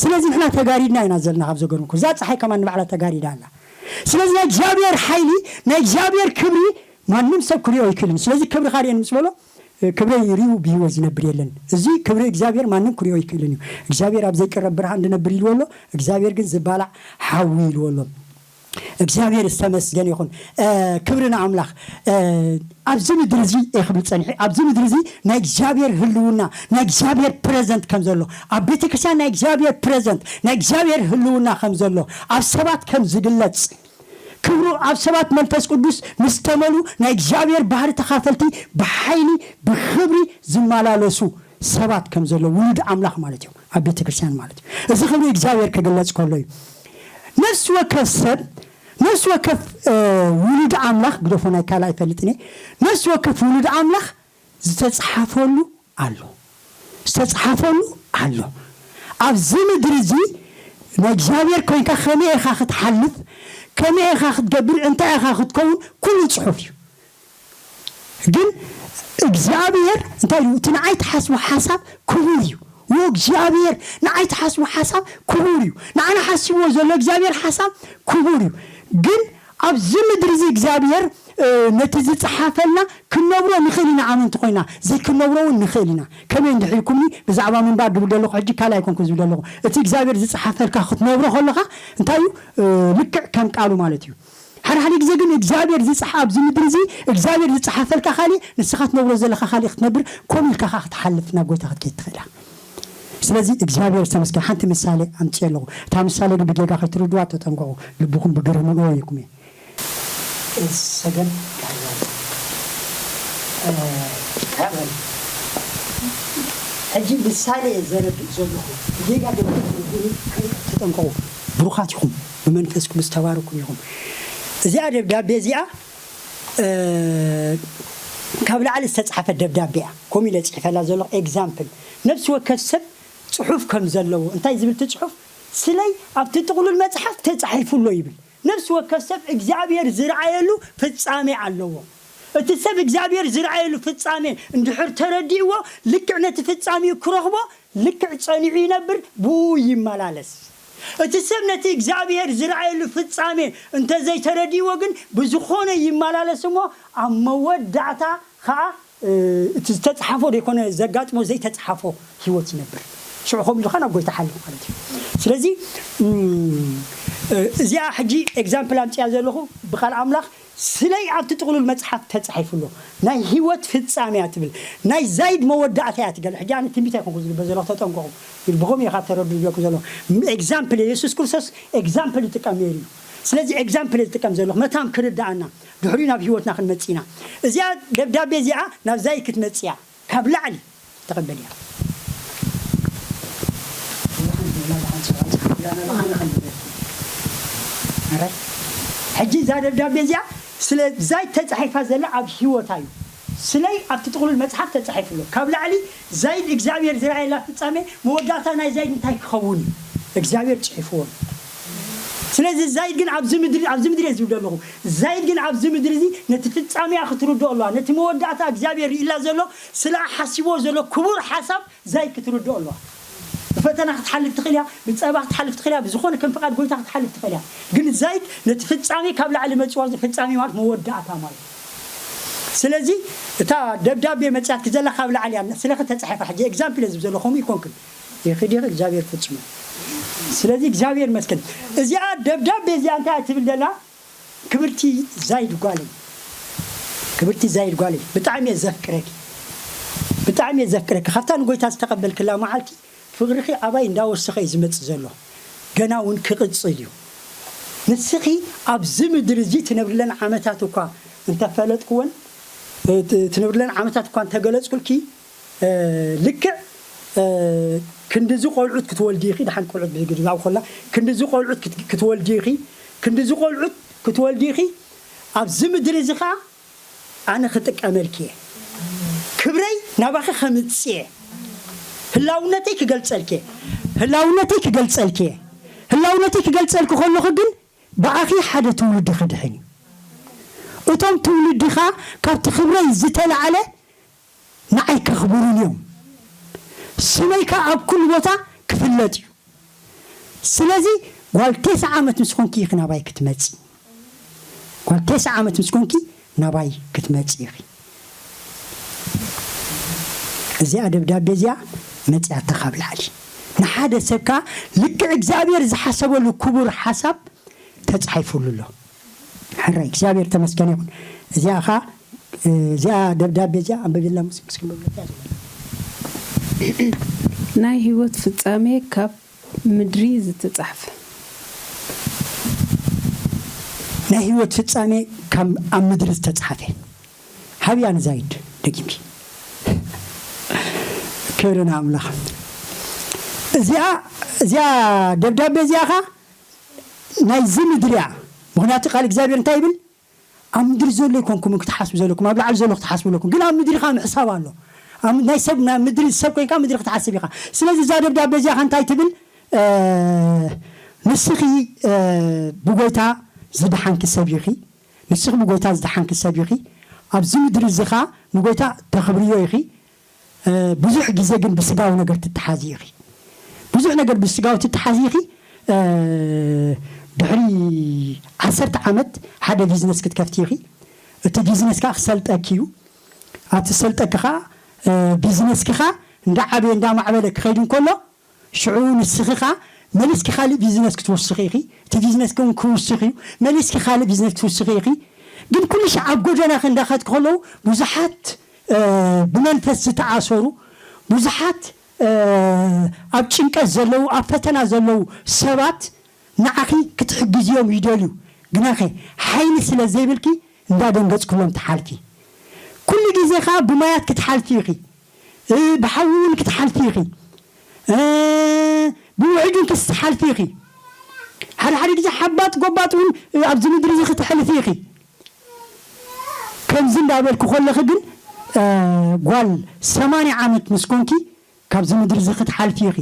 ስለዚ ንሕና ተጋሪድና ኢና ዘለና ካብ ዘገርምኩ። እዛ ጸሓይ ከማን ንባዕላ ተጋሪዳ ኣላ። ስለዚ ናይ እግዚኣብሔር ሓይሊ፣ ናይ እግዚኣብሔር ክብሪ ማንም ሰብ ክሪኦ ኣይክእልን። ስለዚ ክብርኻ ርኤኒ ምስ በሎ፣ ክብረይ ሪኡ ብህይወት ዝነብር የለን። እዚ ክብሪ እግዚኣብሔር ማንም ክሪኦ ኣይክእልን እዩ። እግዚኣብሔር ኣብ ዘይቅረብ ብርሃን ዝነብር ኢልዎ ኣሎ። እግዚኣብሔር ግን ዝባላዕ ሓዊ ኢልዎ ኣሎ። እግዚኣብሔር ዝተመስገነ ይኹን። እ፣ ክብሪ ንኣምላኽ። እ፣ ኣብዚ ምድሪ እዚ እየ ክብል ጸኒሐ፣ ኣብዚ ምድሪ እዚ ናይ እግዚኣብሔር ህልውና፣ ናይ እግዚኣብሔር ፕረዘንት ከም ዘሎ፣ ኣብ ቤተ ክርስቲያን ናይ እግዚኣብሔር ፕረዘንት፣ ናይ እግዚኣብሔር ህልውና ከም ዘሎ፣ ኣብ ሰባት ከም ዝግለጽ፣ ክብሩ ኣብ ሰባት መንፈስ ቅዱስ ምስ ተመሉ ናይ እግዚኣብሔር ባህሪ ተኻፈልቲ ብሓይሊ ብኽብሪ ዝመላለሱ ሰባት ከም ዘለዉ ውሉድ ኣምላኽ ማለት እዩ፣ ኣብ ቤተ ክርስቲያን ማለት እዩ። እዚ ክብሪ እግዚኣብሔር ክግለጽ ከሎ እዩ። ነፍሲ ወከፍ ሰብ፣ ነፍሲ ወከፍ ውሉድ ኣምላኽ፣ ግደፎ ናይ ካልእ ኣይፈልጥን እየ። ነፍሲ ወከፍ ውሉድ ኣምላኽ ዝተጽሓፈሉ ኣሎ። ዝተጽሓፈሉ ኣሎ። ኣብዚ ምድሪ እዚ ናይ እግዚኣብሔር ኮይንካ ከመይ ኢኻ ክትሓልፍ፣ ከመይ ኢኻ ክትገብር፣ እንታይ ኢኻ ክትከውን፣ ኩሉ ጽሑፍ እዩ። ግን እግዚኣብሔር እንታይ ኢሉ? እቲ ንዓይ ትሓስቦ ሓሳብ ክቡር እዩ። ዎ እግዚኣብሔር ንዓይ ትሓስቦ ሓሳብ ክቡር እዩ። ንዓና ሓሲብዎ ዘሎ እግዚኣብሔር ሓሳብ ክቡር እዩ። ግን ኣብዚ ምድሪ እዚ እግዚኣብሔር ነቲ ዝጸሓፈልና ክንነብሮ ንኽእል ኢና። ኣመንቲ ኮይና ዘይክንነብሮ እውን ንኽእል ኢና። ከመይ እንድሕር ኢልኩምኒ ብዛዕባ ምንባር ድብል ዘለኹ፣ ሕጂ ካልእ ኣይኮንኩ ዝብል ዘለኹ። እቲ እግዚኣብሔር ዝጸሓፈልካ ክትነብሮ ከለኻ እንታይ እዩ? ልክዕ ከም ቃሉ ማለት እዩ። ሓደ ሓደ ግዜ ግን እግዚኣብሔር ዝጸሓ ኣብዚ ምድሪ እዚ እግዚኣብሔር ዝጸሓፈልካ ካልእ፣ ንስኻ ትነብሮ ዘለኻ ካልእ ክትነብር፣ ኮም ኢልካ ኸዓ ክትሓልፍ ናብ ጎይታ ክትከይድ ትኽእል ኢኻ። ስለዚ እግዚኣብሔር ዝተመስገን። ሓንቲ ምሳሌ ኣምፅእ ኣለኹ። እታ ምሳሌ ግን ብጌጋ ከይትርድዋ ተጠንቀቑ። ልብኹም ብግርምንኦ ይኩም እየ። ሰገን ሕጂ ምሳሌ እየ ዘረድእ ዘለኹ። ብጌጋ ግን ተጠንቀቑ። ብሩኻት ኢኹም፣ ብመንፈስ ቅዱስ ተባረኩም ኢኹም። እዚኣ ደብዳቤ እዚኣ ካብ ላዕሊ ዝተፅሓፈት ደብዳቤ እያ። ከምኡ ኢለ ፅሒፈላ ዘለኹ። ኤግዛምፕል፣ ነፍሲ ወከፍ ሰብ ፅሑፍ ከም ዘለዎ። እንታይ ዝብል እቲ ፅሑፍ? ስለይ ኣብቲ ጥቕሉል መፅሓፍ ተፃሒፉ ኣሎ ይብል። ነፍሲ ወከፍ ሰብ እግዚኣብሔር ዝረኣየሉ ፍጻሜ ኣለዎ። እቲ ሰብ እግዚኣብሔር ዝረኣየሉ ፍጻሜ እንድሕር ተረዲእዎ፣ ልክዕ ነቲ ፍጻሜኡ ክረኽቦ፣ ልክዕ ጸኒዑ ይነብር፣ ብኡ ይመላለስ። እቲ ሰብ ነቲ እግዚኣብሔር ዝረኣየሉ ፍጻሜ እንተዘይተረዲእዎ ግን፣ ብዝኾነ ይመላለስ እሞ፣ ኣብ መወዳእታ ኸኣ እቲ ዝተጽሓፎ ዘይኮነ ዘጋጥሞ፣ ዘይተጽሓፎ ህይወት ይነብር። ሽዑ ከምኡ ኢልካ ናብ ጎይታ ሓልፍ ማለት እዩ። ስለዚ እዚኣ ሕጂ ኤግዛምፕል ኣምፅያ ዘለኹ ብቃል ኣምላኽ ስለይ ኣብቲ ጥቕሉል መፅሓፍ ተፃሒፉ ኣሎ። ናይ ህይወት ፍጻሜ እያ ትብል፣ ናይ ዛይድ መወዳእታ እያ ትገልጽ። ሕጂ ኣነ ትንቢት ኣይኮንኩ ዝግበር ዘለኹ፣ ተጠንቀቑ። ብኸምኡ እየ ካብ ተረዱ ዝብለኩ ዘለኹ። ኤግዛምፕል፣ የሱስ ክርስቶስ ኤግዛምፕል ይጥቀም ነይሩ እዩ። ስለዚ ኤግዛምፕል እየ ዝጥቀም ዘለኹ መታን ክርድኣና፣ ድሕሪኡ ናብ ህይወትና ክንመጽእ ኢና። እዚኣ ደብዳቤ እዚኣ ናብ ዛይድ ክትመጽእ እያ። ካብ ላዕሊ ተቐበልያ። ሕጂ እዛ ደብዳቤ እዚኣ ስለ ዛይድ ተጻሒፋ ዘላ ኣብ ህይወታ እዩ። ስለይ ኣብቲ ጥቕሉል መጽሓፍ ተጻሒፉ ኣሎ። ካብ ላዕሊ ዛይድ እግዚኣብሔር ዝረኣየላ ፍጻሜ፣ መወዳእታ ናይ ዛይድ እንታይ ክኸውን እዩ እግዚኣብሔር ጽሒፍዎ። ስለዚ ዛይድ ግን ኣብዚ ምድሪ፣ ኣብዚ ምድሪ እየ ዝብል ዘለኹ። ዛይድ ግን ኣብዚ ምድሪ እዚ ነቲ ፍጻሜኣ ክትርድኦ ኣለዋ። ነቲ መወዳእታ እግዚኣብሔር ርእይላ ዘሎ፣ ስለ ሓሲብዎ ዘሎ ክቡር ሓሳብ ዛይድ ክትርድኦ ኣለዋ። ብፈተና ክትሓልፍ ትኽእል እያ፣ ብጸባ ክትሓልፍ ትኽእል እያ፣ ብዝኾነ ከም ፍቓድ ጎይታ ክትሓልፍ ትኽእል እያ። ግን ዛይድ ነቲ ፍጻሜ ካብ ላዕሊ መጽዋ፣ ፍጻሜ ማለት መወዳእታ ማለት እዩ። ስለዚ እታ ደብዳቤ መጽያትኪ ዘላ ካብ ላዕሊ እያ፣ ስለኺ ተጻሒፋ። ሕጂ ኤግዛምፕል እየ ዝብል ዘለኹ፣ ከምኡ ይኮንክን። ይኽድ ይኽድ እግዚኣብሔር ፍጹም እዩ። ስለዚ እግዚኣብሔር ይመስገን። እዚኣ ደብዳቤ እዚኣ እንታይ እያ ትብል ዘላ? ክብርቲ ዛይድ ጓለይ፣ ክብርቲ ዛይድ ጓለይ፣ ብጣዕሚ እየ ዘፍቅረኪ፣ ብጣዕሚ እየ ዘፍቅረኪ። ካብታ ንጎይታ ዝተቐበልክላ መዓልቲ ፍቕርኺ ኣባይ እንዳወሰኸ እዩ ዝመጽእ ዘሎ፣ ገና እውን ክቕጽል እዩ። ንስኺ ኣብዚ ምድሪ እዚ ትነብርለን ዓመታት እኳ እንተፈለጥክወን፣ እ፣ ት-፣ ትነብርለን ዓመታት እኳ እንተገለጽኩልኪ፣ እ፣ ልክዕ፣ እ፣ ክንድዚ ቆልዑት ክትወልዲ ኢኺ፣ ደሓን ቆልዑት ብግድዛው ኮላ፣ ክንድዚ ቆልዑት ክት-፣ ክትወልዲ ኢኺ፣ ክንድዚ ቆልዑት ክትወልዲ ኢኺ፣ ኣብዚ ምድሪ እዚ ኸኣ ኣነ ክጥቀመልኪ እየ። ክብረይ ናባኺ ከምጽእ እየ። ህላውነተይ ክገልጸልኪ እየ። ህላውነተይ ክገልጸልኪ እየ። ህላውነተይ ክገልጸልኪ ከለኹ ግን ብኣኺ ሓደ ትውልዲ ክድሕን እዩ። እቶም ትውልድኻ ካብቲ ክብረይ ዝተላዕለ ንዓይ ከኽብሩን እዮም። ስመይ ከኣ ኣብ ኩሉ ቦታ ክፍለጥ እዩ። ስለዚ ጓል ቴስዓ ዓመት ምስ ኮንኪ ኢኺ ናባይ ክትመጺ። ጓል ቴስዓ ዓመት ምስ ኮንኪ ናባይ ክትመጺ ኢኺ። እዚኣ ደብዳቤ እዚኣ መጺኣታ ካብ ላዕሊ። ንሓደ ሰብ ከኣ ልክዕ እግዚኣብሔር ዝሓሰበሉ ክቡር ሓሳብ ተጻሒፉሉ ኣሎ። ሕራይ እግዚኣብሔር ተመስገን ይኹን። እዚኣ ኸኣ፣ እዚኣ ደብዳቤ እዚኣ ኣንብብላ ምስ-፣ ምስ ክንብብ ናይ ህይወት ፍጻሜ ካብ ምድሪ ዝተጻሕፈ። ናይ ህይወት ፍጻሜ ካብ ኣብ ምድሪ ዝተጻሕፈ። ሃብያ ንዛይድ ደጊምኪ። ክብሪ ንኣምላኽ። እዚኣ፣ እዚኣ ደብዳቤ እዚኣ ኸኣ ናይዚ ምድሪ እያ። ምኽንያቱ ቃል እግዚኣብሔር እንታይ ይብል? ኣብ ምድሪ ዘሎ ኣይኮንኩምን ክትሓስቡ ዘለኩም፣ ኣብ ላዕሊ ዘሎ ክትሓስቡ ኣለኩም። ግን ኣብ ምድሪ ከዓ ምሕሳብ ኣሎ። ኣብ ናይ ሰብ፣ ናይ ምድሪ ሰብ ኮይንካ ምድሪ ክትሓስብ ኢኻ። ስለዚ እዛ ደብዳቤ እዚኣ እንታይ ትብል? እ፣ ንስኺ፣ እ፣ ብጎይታ ዝደሓንኪ ሰብ ኢኺ። ንስኺ ብጎይታ ዝደሓንኪ ሰብ ኢኺ። ኣብዚ ምድሪ እዚ ኸኣ ንጎይታ ተኽብርዮ ኢኺ። እ፣ ብዙሕ ግዜ ግን ብስጋዊ ነገር ትተሓዚ ኢኺ። ብዙሕ ነገር ብስጋዊ ትተሓዚ ኢኺ። እ፣ ድሕሪ ዓሰርተ ዓመት ሓደ ቢዝነስ ክትከፍቲ ኢኺ። እቲ ቢዝነስ ከኣ ክሰልጠኪ እዩ። ኣብቲ ሰልጠኪ ከኣ፣ እ፣ ቢዝነስኪ ከኣ እንዳዓበየ እንዳማዕበለ ክኸይድ እንከሎ፣ ሽዑ ንስኺ ከኣ መሊስኪ ካልእ ቢዝነስ ክትውስኺ ኢኺ። እቲ ቢዝነስኪ እውን ክውስኽ እዩ። መሊስኪ ካልእ ቢዝነስ ክትውስኺ ኢኺ። ግን ኩሉ ሻዕ ኣብ ጎደናኺ እንዳኸድኪ ከለዉ ብዙሓት፣ እ፣ ብመንፈስ ዝተኣሰሩ፣ ብዙሓት፣ እ፣ ኣብ ጭንቀት ዘለዉ፣ ኣብ ፈተና ዘለዉ ሰባት ንዓኺ ክትሕግዝዮም ይደልዩ። ግናኸ ሓይሊ ስለ ዘይብልኪ እንዳደንገጽክሎም ትሓልፊ። ኩሉ ግዜ ከኣ ብማያት ክትሓልፊ ኢኺ። እ፣ ብሓዊ እውን ክትሓልፊ ኢኺ። እ፣ ብውሕጅ እውን ክትሓልፊ ኢኺ። ሓደ ሓደ ግዜ ሓባጥ ጎባጥ እውን፣ እ፣ ኣብዚ ምድሪ እዚ ክትሕልፊ ኢኺ። ከምዚ እንዳበልኩ ከለኺ ግን፣ እ፣ ጓል ሰማንያ ዓመት ምስ ኮንኪ ካብዚ ምድሪ እዚ ክትሓልፊ ኢኺ።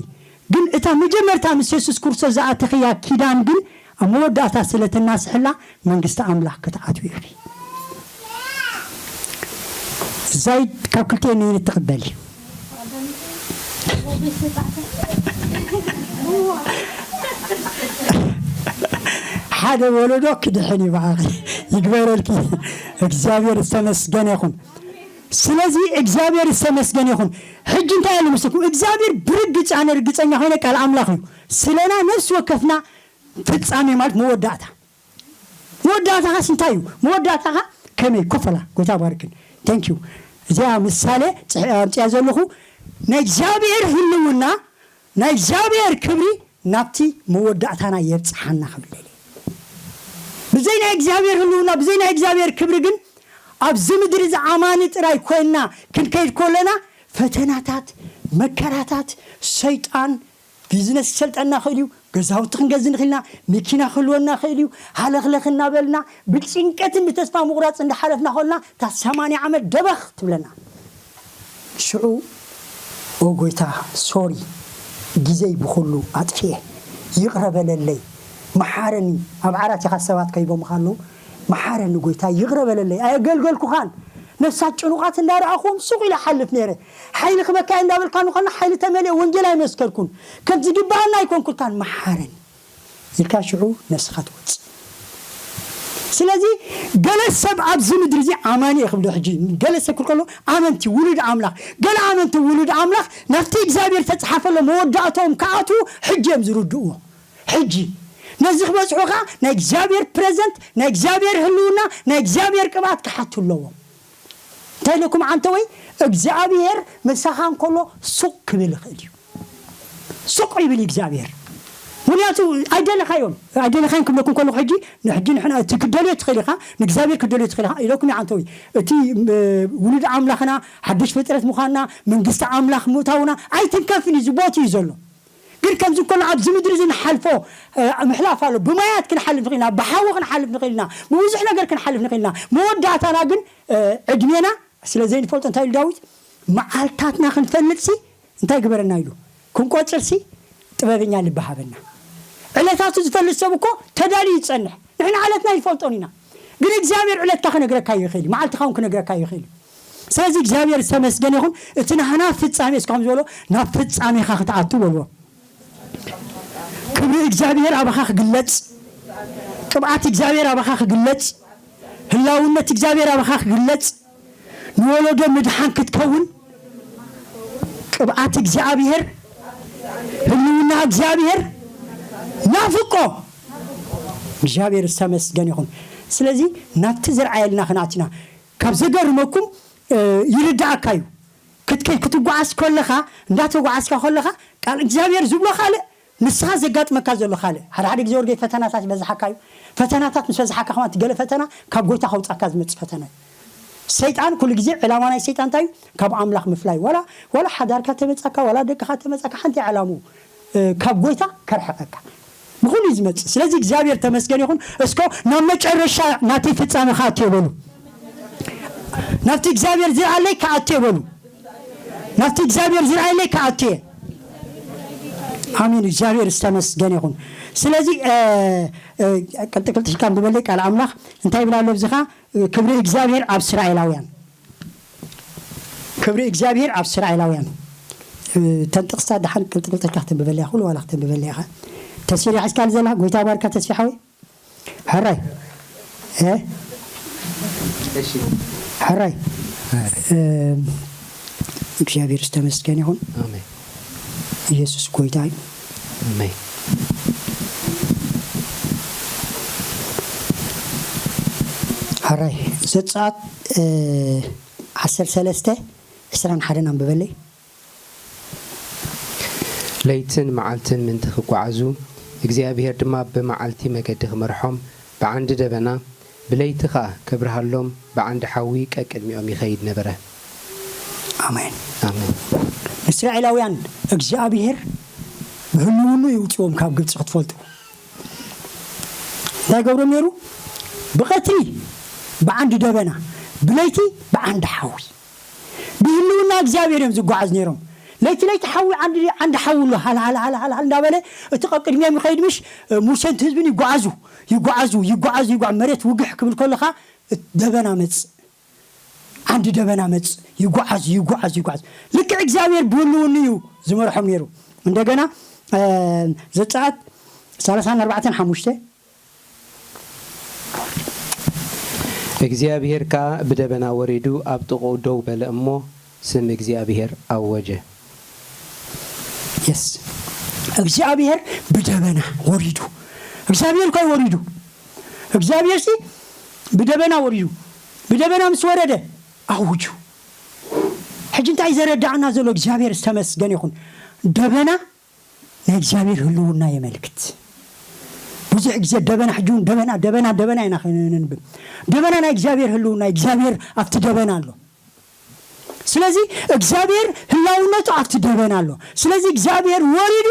ግን እታ መጀመርታ ምስ የሱስ ክርስቶስ ዝኣተኽያ ኪዳን ግን ኣብ መወዳእታ ስለ ተናስሕላ መንግስቲ ኣምላኽ ክትኣትዊ ኢኺ። እዛይ ካብ ክልቲኤን ነየነይቲ ትቕበሊ? ሓደ ወለዶ ክድሕን እዩ ብሓቂ ይግበረልኪ። እግዚኣብሔር ዝተመስገነ ይኹን። ስለዚ እግዚኣብሔር ዝተመስገነ ይኹን። ሕጂ እንታይ ኣሎ መስለኩም? እግዚኣብሔር ብርግጽ፣ ኣነ ርግጸኛ ኮይነ ቃል ኣምላኽ እዩ። ስለና ነፍሲ ወከፍና ፍጻሜ ማለት መወዳእታ። መወዳእታኻስ እንታይ እዩ? መወዳእታኻ ከመይ? ኮፈላ፣ ጎይታ ባርክን። Thank you። እዚኣ ምሳሌ ጽሕ-፣ ኣምጽያ ዘለኹ ናይ እግዚኣብሔር ህልውና፣ ናይ እግዚኣብሔር ክብሪ ናብቲ መወዳእታና የብጽሓና ክብል ደልየ። ብዘይ ናይ እግዚኣብሔር ህልውና፣ ብዘይ ናይ እግዚኣብሔር ክብሪ ግን ኣብዚ ምድሪ እዚ ኣማኒ ጥራይ ኮይንና ክንከይድ ከለና ፈተናታት፣ መከራታት፣ ሰይጣን ቢዝነስ ክሰልጠና ክእል እዩ፣ ገዛውቲ ክንገዝእ ንኽእል ኢና፣ መኪና ክህልወና ክእል እዩ። ሃለኽለኽ እናበልና ብጭንቀትን ብተስፋ ምቑራጽ እንዳሓለፍና ከለና እታ ሰማንያ ዓመት ደበኽ ትብለና። ሽዑ ኦ ጎይታ ሶሪ፣ ግዜይ ብኹሉ ኣጥፍኤ፣ ይቕረ በለለይ፣ መሓረኒ። ኣብ ዓራት ኢኻ ሰባት ከይቦምኻ ኣለዉ፣ መሓረኒ ጎይታ፣ ይቕረ በለለይ፣ ኣየገልገልኩኻን። ነፍሳት ጭኑቓት እንዳረኣኹዎም ሱቕ ኢለ ሓልፍ ነይረ። ሓይሊ ክበካ እየ እንዳበልካ ንኾና ሓይሊ ተመልኤ ወንጌል ኣይመስከርኩን፣ ከም ዝግባኣና ኣይኮንኩልካን፣ መሓረኒ ኢልካ ሽዑ ነስኻ ትወጽእ። ስለዚ ገለ ሰብ ኣብዚ ምድሪ እዚ ኣማኒ እየ ክብሎ ሕጂ፣ ገለ ሰብ ክብል ከሎ ኣመንቲ ውሉድ ኣምላኽ፣ ገለ ኣመንቲ ውሉድ ኣምላኽ ናብቲ እግዚኣብሔር ተጽሓፈሎ መወዳእቶም ክኣትዉ ሕጂ እዮም ዝርድእዎ። ሕጂ ነዚ ክበጽሑ ኸኣ ናይ እግዚኣብሔር ፕረዘንት፣ ናይ እግዚኣብሔር ህልውና፣ ናይ እግዚኣብሔር ቅብኣት ክሓቱ ኣለዎም። እንታይ ኢለኩም ዓንተወይ? እግዚኣብሔር ምሳኻ እንከሎ ሱቕ ክብል ይኽእል እዩ። ሱቕ ይብል እግዚኣብሔር። ምኽንያቱ ኣይደለኻዮን፣ ኣይደለኻዮን ክብለኩም ከለኹ ሕጂ፣ ንሕጂ ንሕና እቲ ክደልዮ ትኽእል ኢኻ፣ ንእግዚኣብሔር ክደልዮ ትኽእል ኢኻ ኢለኩም እዩ ዓንተወይ። እቲ፣ እ፣ ውሉድ ኣምላኽና፣ ሓድሽ ፍጥረት ምዃንና፣ መንግስቲ ኣምላኽ ምእታውና ኣይትንከፍን እዩ፣ ዝቦት እዩ ዘሎ። ግን ከምዚ ኮና ኣብዚ ምድሪ እዚ ንሓልፎ፣ እ፣ ምሕላፍ ኣሎ። ብማያት ክንሓልፍ ንኽእል ኢና፣ ብሓዊ ክንሓልፍ ንኽእል ኢና፣ ብብዙሕ ነገር ክንሓልፍ ንኽእል ኢና። መወዳእታና ግን፣ እ፣ ዕድሜና ስለ ዘይንፈልጦ እንታይ ኢሉ ዳዊት? መዓልታትና ክንፈልጥሲ እንታይ ግበረና ኢሉ? ክንቆጽርሲ ጥበበኛ ልቢ ሃበና። ዕለታቱ ዝፈልጥ ሰብ እኮ ተዳልዩ ይጸንሕ። ንሕና ዕለትና ኣይንፈልጦን ኢና። ግን እግዚኣብሔር ዕለትካ ክነግረካ ይኽእል እዩ፣ መዓልትኻ እውን ክነግረካ ይኽእል እዩ። ስለዚ እግዚኣብሔር ዝተመስገነ ይኹን። እቲ ናህና ፍጻሜ እስከ ከም ዝበሎ ናብ ፍጻሜኻ ክትኣቱ በልዎ። ክብሪ እግዚኣብሔር ኣባኻ ክግለጽ፣ ቅብኣት እግዚኣብሔር ኣባኻ ክግለጽ፣ ህላውነት እግዚኣብሔር ኣባኻ ክግለጽ፣ ንወለዶ ምድሓን ክትከውን ቅብኣት እግዚኣብሔር፣ ህልውና እግዚኣብሔር ናፍቆ። እግዚኣብሔር ዝተመስገነ ይኹን። ስለዚ ናብቲ ዝረኣየልና ክንኣት ኢና። ካብ ዘገርመኩም፣ እ፣ ይርዳእካ እዩ። ክትከይ-፣ ክትጓዓዝ ከለኻ፣ እንዳተጓዓዝካ ከለኻ ቃል እግዚኣብሔር ዝብሎ ካልእ፣ ንስኻ ዘጋጥመካ ዘሎ ካልእ። ሓደ ሓደ ግዜ ወርገይ ፈተናታት ይበዝሓካ እዩ። ፈተናታት ምስ በዝሓካ ከማን እቲ ገለ ፈተና ካብ ጎይታ ከውጻካ ዝመጽእ ፈተና እዩ። ሰይጣን ኩሉ ግዜ ዕላማ ናይ ሰይጣን እንታይ እዩ? ካብ ኣምላኽ ምፍላይ። ዋላ፣ ዋላ ሓዳርካ ተመጻካ፣ ዋላ ደቅኻ ተመጻካ፣ ሓንቲ ዕላምኡ፣ እ፣ ካብ ጎይታ ከርሕቀካ። ብኹሉ እዩ ዝመጽእ። ስለዚ እግዚኣብሔር ተመስገን ይኹን። እስኮ ናብ መጨረሻ ናተይ ፍጻመ ክኣቱ እየ በሉ። ናብቲ እግዚኣብሔር ዝርኣለይ ክኣቱ እየ በሉ። ናብቲ እግዚኣብሔር ዝርኣለይ ክኣቱ እየ። ኣሜን። እግዚኣብሔር ዝተመስገነ ይኹን። ስለዚ፣ እ፣ እ፣ ቅልጥቅልጥ ኢልካ ንብበለይ ቃል ኣምላኽ እንታይ ይብል ኣሎ ኣብዚኻ? ክብሪ እግዚኣብሔር ኣብ እስራኤላውያን። ክብሪ እግዚኣብሔር ኣብ እስራኤላውያን። እ፣ ተን ጥቕስታት ደሓን ቅልጥቅልጥ ኢልካ ክተንብበለይ ኢኻ፣ ኩሉ ዋላ ክተንብበለይ ኢኻ። ተስፊ ሒዝካ ዘላ፣ ጎይታ ባርካ ተስፊ ሓወይ። ሕራይ። እ? እሺ። ሕራይ። እ፣ እግዚኣብሔር ዝተመስገነ ይኹን። ኣሜን። ኢየሱስ ጎይታ እዩ። ኣሜን። ሕራይ። ዘጸኣት፣ እ፣ ዓሰርተ ሰለስተ ዕስራን ሓደን ኣንብበለይ። ለይትን መዓልትን ምእንቲ ክጓዓዙ፣ እግዚኣብሄር ድማ ብመዓልቲ መገዲ ክመርሖም ብዓንዲ ደበና፣ ብለይቲ ኸኣ ከብርሃሎም ብዓንዲ ሓዊ ቀቅድሚኦም ይኸይድ ነበረ። ኣሜን። ኣሜን። ንእስራኤላውያን እግዚኣብሄር ብህልውኑ የውፅዎም ካብ ግብፂ ክትፈልጡ። እንታይ ገብሮም ነይሩ? ብቐትሪ ብዓንዲ ደበና፣ ብለይቲ ብዓንዲ ሓዊ። ብህልውና እግዚኣብሔር እዮም ዝጓዓዝ ነይሮም። ለይቲ ለይቲ ሓዊ ዓንዲ፣ ዓንዲ ሓዊ ኣሎ፣ ሃል፣ ሃል፣ ሃል፣ ሃል፣ ሃል እንዳበለ እቲ ቀቅድሚኦም ይኸይድ ምሽ፣ ሙሴን እቲ ህዝብን ይጓዓዙ፣ ይጓዓዙ፣ ይጓዓዙ፣ ይጓዓዙ። መሬት ውግሕ ክብል ከለኻ፣ እት-፣ ደበና መጽእ፣ ዓንዲ ደበና መጽእ፣ ይጓዓዙ፣ ይጓዓዙ፣ ይጓዓዙ። ልክዕ እግዚኣብሔር ብህልውኑ እዩ ዝመርሖም ነይሩ። እንደገና፣ እ፣ ዘጸኣት ሰላሳን ኣርባዕተን ሓሙሽተ። እግዚኣብሄር ከኣ ብደበና ወሪዱ ኣብ ጥቕኡ ደው በለ እሞ፣ ስም እግዚኣብሄር ኣወጀ። የስ፣ እግዚኣብሄር ብደበና ወሪዱ። እግዚኣብሄር እኮ እዩ ወሪዱ። እግዚኣብሄር ሲ ብደበና ወሪዱ። ብደበና ምስ ወረደ ኣውጁ። ሕጂ እንታይ ዘረዳእና ዘሎ? እግዚኣብሄር ዝተመስገነ ይኹን። ደበና ናይ እግዚኣብሔር ህልውና የመልክት። ብዙሕ ግዜ ደበና፣ ሕጂ እውን ደበና፣ ደበና፣ ደበና ኢና ክንንብብ። ደበና ናይ እግዚኣብሔር ህልውና፣ እግዚኣብሔር ኣብቲ ደበና ኣሎ። ስለዚ እግዚኣብሔር ህላውነቱ ኣብቲ ደበና ኣሎ። ስለዚ እግዚኣብሔር ወሪዱ፣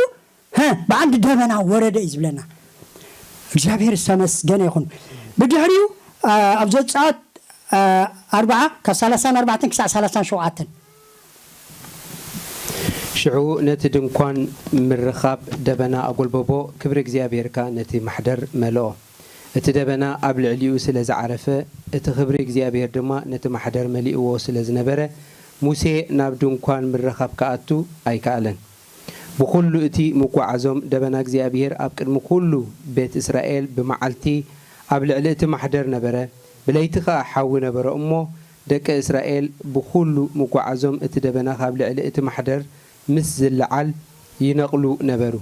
ሀ፣ ብዓንዲ ደበና ወረደ እዩ ዝብለና። እግዚኣብሔር ዝተመስገነ ይኹን። ብድሕሪኡ፣ አ፣ ኣብ ዘጸኣት፣ አ፣ ኣርብዓ፣ ካብ ሰላሳን ኣርባዕተን ክሳዕ ሰላሳን ሸውዓተን። ሽዑ ነቲ ድንኳን ምርኻብ ደበና ኣጎልበቦ፣ ክብሪ እግዚኣብሔር ከኣ ነቲ ማሕደር መልኦ። እቲ ደበና ኣብ ልዕሊኡ ስለ ዝዓረፈ፣ እቲ ክብሪ እግዚኣብሔር ድማ ነቲ ማሕደር መሊእዎ ስለ ዝነበረ፣ ሙሴ ናብ ድንኳን ምርኻብ ክኣቱ ኣይከኣለን። ብኹሉ እቲ ምጓዓዞም ደበና እግዚኣብሔር ኣብ ቅድሚ ኩሉ ቤት እስራኤል ብመዓልቲ ኣብ ልዕሊ እቲ ማሕደር ነበረ፣ ብለይቲ ኸኣ ሓዊ ነበሮ እሞ፣ ደቂ እስራኤል ብኹሉ ምጓዓዞም እቲ ደበና ካብ ልዕሊ እቲ ማሕደር ምስ ዝለዓል ይነቕሉ ነበሩ።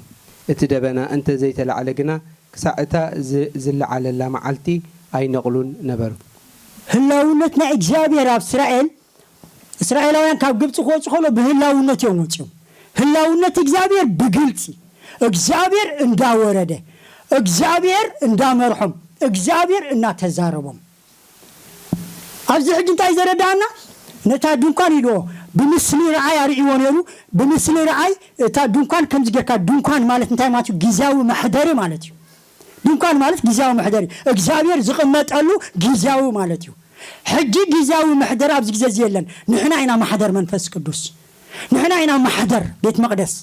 እቲ ደበና እንተ ዘይተላዕለ ግና፣ ክሳዕ እታ ዝ-፣ ዝለዓለላ መዓልቲ ኣይነቕሉን ነበሩ። ህላውነት ናይ እግዚኣብሔር ኣብ እስራኤል፣ እስራኤላውያን ካብ ግብፂ ክወፁ ከሎ ብህላውነት እዮም ወፂኦም። ህላውነት እግዚኣብሔር ብግልፂ፣ እግዚኣብሔር እንዳወረደ፣ እግዚኣብሔር እንዳመርሖም፣ እግዚኣብሔር እናተዛረቦም። ኣብዚ ሕጂ እንታይ ዘረዳእና? ነታ ድንኳን ኢልዎ ብምስሊ ረኣይ ኣርእይዎ ነይሩ። ብምስሊ ረኣይ እታ ድንኳን ከምዚ ጌርካ፣ ድንኳን ማለት እንታይ ማለት እዩ? ግዝያዊ መሕደሪ ማለት እዩ። ድንኳን ማለት ግዝያዊ መሕደሪ፣ እግዚኣብሔር ዝቕመጠሉ ግዝያዊ ማለት እዩ። ሕጂ ግዝያዊ መሕደር ኣብዚ ግዜ እዚ የለን። ንሕና ኢና ማሕደር መንፈስ ቅዱስ። ንሕና ኢና ማሕደር ቤት መቕደስ።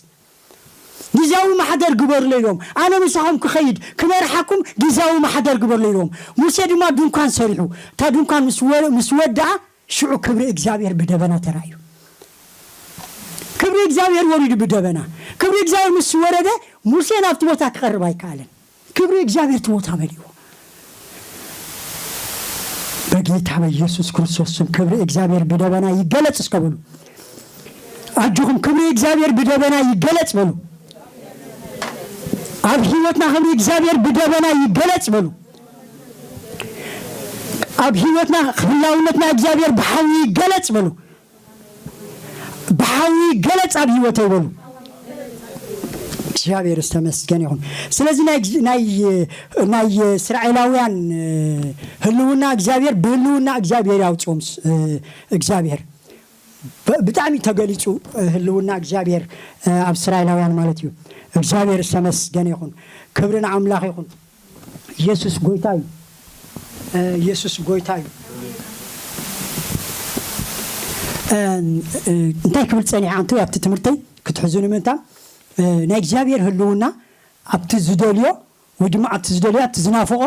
ግዝያዊ ማሕደር ግበሩለይ ኢሎም፣ ኣነ ምሳኹም ክኸይድ ክመርሓኩም ግዝያዊ ማሕደር ግበሩለይ ኢሎም። ሙሴ ድማ ድንኳን ሰሪሑ፣ እታ ድንኳን ምስ ወ-፣ ምስ ወድኣ፣ ሽዑ ክብሪ እግዚኣብሔር ብደበና ተራእዩ። ክብሪ እግዚኣብሔር ወሪዱ ብደበና። ክብሪ እግዚኣብሔር ምስ ወረደ፣ ሙሴ ናብቲ ቦታ ክቐርብ ኣይከኣለን። ክብሪ እግዚኣብሔር እቲ ቦታ መሊእዎ። በጌታ በኢየሱስ ክርስቶስ ስም ክብሪ እግዚኣብሔር ብደበና ይገለጽ እስከ በሉ። ኣጆኹም፣ ክብሪ እግዚኣብሔር ብደበና ይገለጽ በሉ። ኣብ ህይወትና ክብሪ እግዚኣብሔር ብደበና ይገለጽ በሉ። ኣብ ህይወትና ህላውነትና እግዚኣብሔር ብሓዊ ይገለጽ በሉ። ብሓዊ ይገለጽ ኣብ ህይወተይ በሉ። እግዚኣብሔር ዝተመስገነ ይኹን። ስለዚ ናይ፣ ናይ፣ ናይ እስራኤላውያን ህልውና እግዚኣብሔር፣ ብህልውና እግዚኣብሔር ያውፅኦም ስ-፣ እግዚኣብሔር። ብ-፣ ብጣዕሚ ተገሊጹ፣ እ፣ ህልውና እግዚኣብሔር፣ እ፣ ኣብ እስራኤላውያን ማለት እዩ። እግዚኣብሔር ዝተመስገነ ይኹን። ክብሪ ንኣምላኽ ይኹን። ኢየሱስ ጎይታ እዩ። እ፣ ኢየሱስ ጎይታ እዩ። እ፣ እ፣ እንታይ ክብል ጸኒሐ ኣንቱ ኣብቲ ትምህርተይ ክትሕዙ ንምንታ፣ እ፣ ናይ እግዚኣብሔር ህልውና ኣብቲ ዝደልዮ ወይ ድማ ኣብቲ ዝደልዮ፣ ኣብቲ ዝናፍቖ፣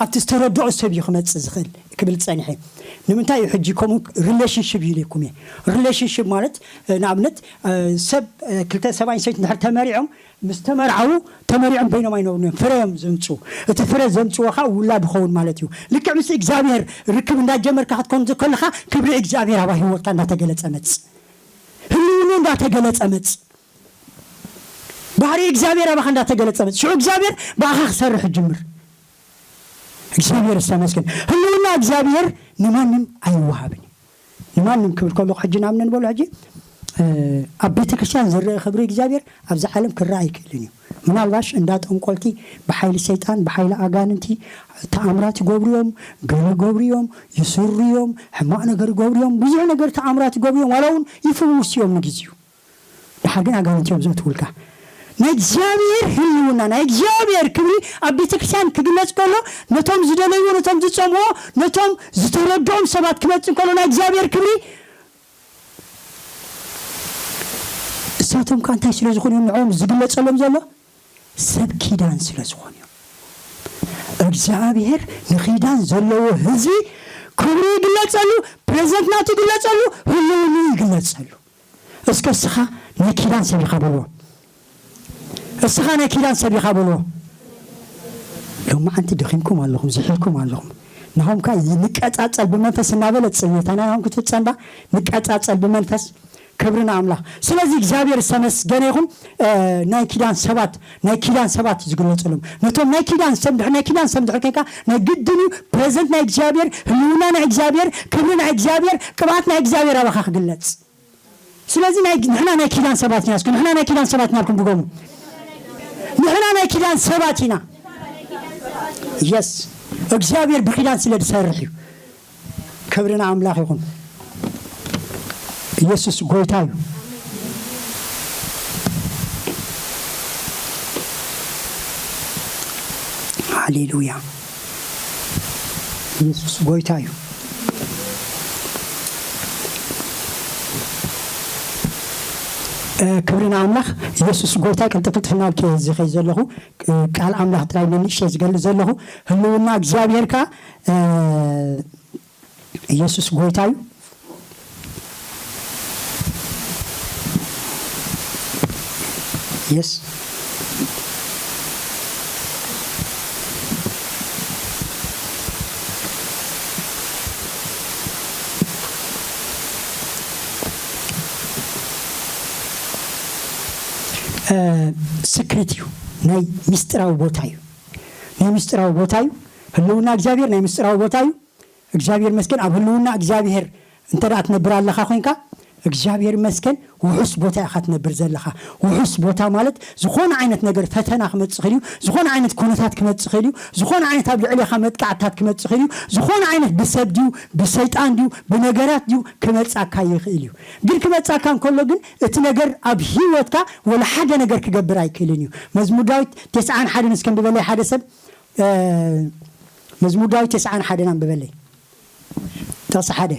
ኣብቲ ዝተረድኦ ሰብ እዩ ክመጽእ ዝኽእል ክብል ጸኒሐ። ንምንታይ እዩ ሕጂ ከምኡ ሪሌሽንሽፕ ኢለኩም እየ። ሪሌሽንሽፕ ማለት፣ እ፣ ንኣብነት፣ እ፣ ሰብ፣ እ፣ ክልተ ሰብኣይን ሰበይትን እንድሕር ተመሪዖም፣ ምስ ተመርዓዉ፣ ተመሪዖም በይኖም ኣይነብሩን እዮም። ፍረ እዮም ዘምጽኡ። እቲ ፍረ ዘምጽዎ ኸኣ ውላድ ይኸውን ማለት እዩ። ልክዕ ምስ እግዚኣብሔር ርክብ እንዳጀመርካ ክትኮን ከለኻ፣ ክብሪ እግዚኣብሔር ኣብ ህይወትካ እንዳተገለጸ መጽእ። ህልውንኡ እንዳተገለጸ መጽእ። ባህሪ እግዚኣብሔር ኣባኻ እንዳተገለጸ መጽእ። ሽዑ እግዚኣብሔር ብኣኻ ክሰርሕ ይጅምር። እግዚኣብሔር ዝተመስገን። ህልውና እግዚኣብሔር ንማንም ኣይወሃብን እዩ። ንማንም ክብል ከለኹ ሕጂ ንኣብነት ንበሎ ሕጂ፣ እ፣ ኣብ ቤተ ክርስቲያን ዝረአ ክብሪ እግዚኣብሔር ኣብዚ ዓለም ክረአ ኣይክእልን እዩ። ምናልባሽ እንዳ ጠንቆልቲ ብሓይሊ ሰይጣን፣ ብሓይሊ ኣጋንንቲ ተኣምራት ይገብሩ እዮም፣ ገለ ይገብሩ እዮም፣ ይስሩ እዮም፣ ሕማቕ ነገር ይገብሩ እዮም፣ ብዙሕ ነገር ተኣምራት ይገብሩ እዮም፣ ዋላ እውን ይፍውሱ እዮም ንግዜኡ። ደሓር ግን ኣጋንንቲ እዮም ዘእትውልካ። ናይ እግዚኣብሔር ህልውና፣ ናይ እግዚኣብሔር ክብሪ ኣብ ቤተ ክርስቲያን ክግለጽ ከሎ፣ ነቶም ዝደለይዎ፣ ነቶም ዝጸምዎ፣ ነቶም ዝተረድኦም ሰባት ክመጽእ ከሎ፣ ናይ እግዚኣብሔር ክብሪ እሳቶም ከ እንታይ ስለ ዝኾኑ እዮም ንዕኦም ዝግለጸሎም ዘሎ? ሰብ ኪዳን ስለ ዝኾኑ እዮም። እግዚኣብሔር ንኪዳን ዘለዎ ህዝቢ ክብሩ ይግለጸሉ፣ ፕሬዘንት ናቱ ይግለጸሉ፣ ህልውንኡ ይግለጸሉ። እስከ እስኻ ናይ ኪዳን ሰብ ኢኻ በልዎ። እስኻ ናይ ኪዳን ሰብ ኢኻ በልዎ። ሎማዓንቲ ደኺምኩም ኣለኹም፣ ዝሒልኩም ኣለኹም። ናሆም ከኣ ንቀጻጸል ብመንፈስ እናበለ ጽምየታና ናሆም ክትፍጸም ባ ንቀጻጸል ብመንፈስ። ክብሪ ንኣምላኽ። ስለዚ እግዚኣብሔር ዝተመስገነ ይኹን። እ፣ ናይ ኪዳን ሰባት፣ ናይ ኪዳን ሰባት እዩ ዝግለጸሎም። ነቶም ናይ ኪዳን ሰብ ድሕር፣ ናይ ኪዳን ሰብ ድሕር ኮይንካ ናይ ግድን እዩ ፕሬዘንት ናይ እግዚኣብሔር፣ ህልውና ናይ እግዚኣብሔር፣ ክብሪ ናይ እግዚኣብሔር፣ ቅብኣት ናይ እግዚኣብሔር ኣባኻ ክግለጽ። ስለዚ ናይ፣ ንሕና ናይ ኪዳን ሰባት ኢና። እስኪ ንሕና ናይ ኪዳን ሰባት ኢና ኢልኩም ድገሙ። ንሕና ናይ ኪዳን ሰባት ኢና። የስ፣ እግዚኣብሔር ብኪዳን ስለ ዝሰርሕ እዩ። ክብሪ ንኣምላኽ ይኹን። ኢየሱስ ጎይታ እዩ። ሃሌሉያ። ኢየሱስ ጎይታ እዩ። እ፣ ክብሪ ንኣምላኽ። ኢየሱስ ጎይታ። ቅልጥፍ ቅልጥፍ እናበልኩ እየ ዝኸይ ዘለኹ። እ፣ ቃል ኣምላኽ ጥራይ ነንእሽተይ ዝገልጽ ዘለኹ። ህልውና እግዚኣብሔር ከኣ፣ እ፣ ኢየሱስ ጎይታ እዩ። የስ። እ፣ ስክሪት እዩ። ናይ ምስጢራዊ ቦታ እዩ። ናይ ምስጢራዊ ቦታ እዩ። ህልውና እግዚኣብሔር ናይ ምስጢራዊ ቦታ እዩ። እግዚኣብሔር መስገን። ኣብ ህልውና እግዚኣብሔር እንተ ደኣ ትነብር ኣለኻ ኮይንካ፣ እግዚኣብሔር መስገን፣ ውሑስ ቦታ ኢኻ ትነብር ዘለኻ። ውሑስ ቦታ ማለት ዝኾነ ዓይነት ነገር፣ ፈተና ክመጽእ ይኽእል እዩ፣ ዝኾነ ዓይነት ኩነታት ክመጽእ ይኽእል እዩ፣ ዝኾነ ዓይነት ኣብ ልዕሌኻ መጥቃዕትታት ክመጽእ ይኽእል እዩ፣ ዝኾነ ዓይነት ብሰብ ድዩ፣ ብሰይጣን ድዩ፣ ብነገራት ድዩ ክመጻካ ይኽእል እዩ። ግን ክመጻካ እንከሎ ግን እቲ ነገር ኣብ ህይወትካ ወላ ሓደ ነገር ክገብር ኣይክእልን እዩ። መዝሙር ዳዊት ተስዓን ሓደን እስከ ኣንብበለይ ሓደ ሰብ፣ እ፣ መዝሙር ዳዊት ተስዓን ሓደን ኣንብበለይ። ጥቕሲ ሓደ።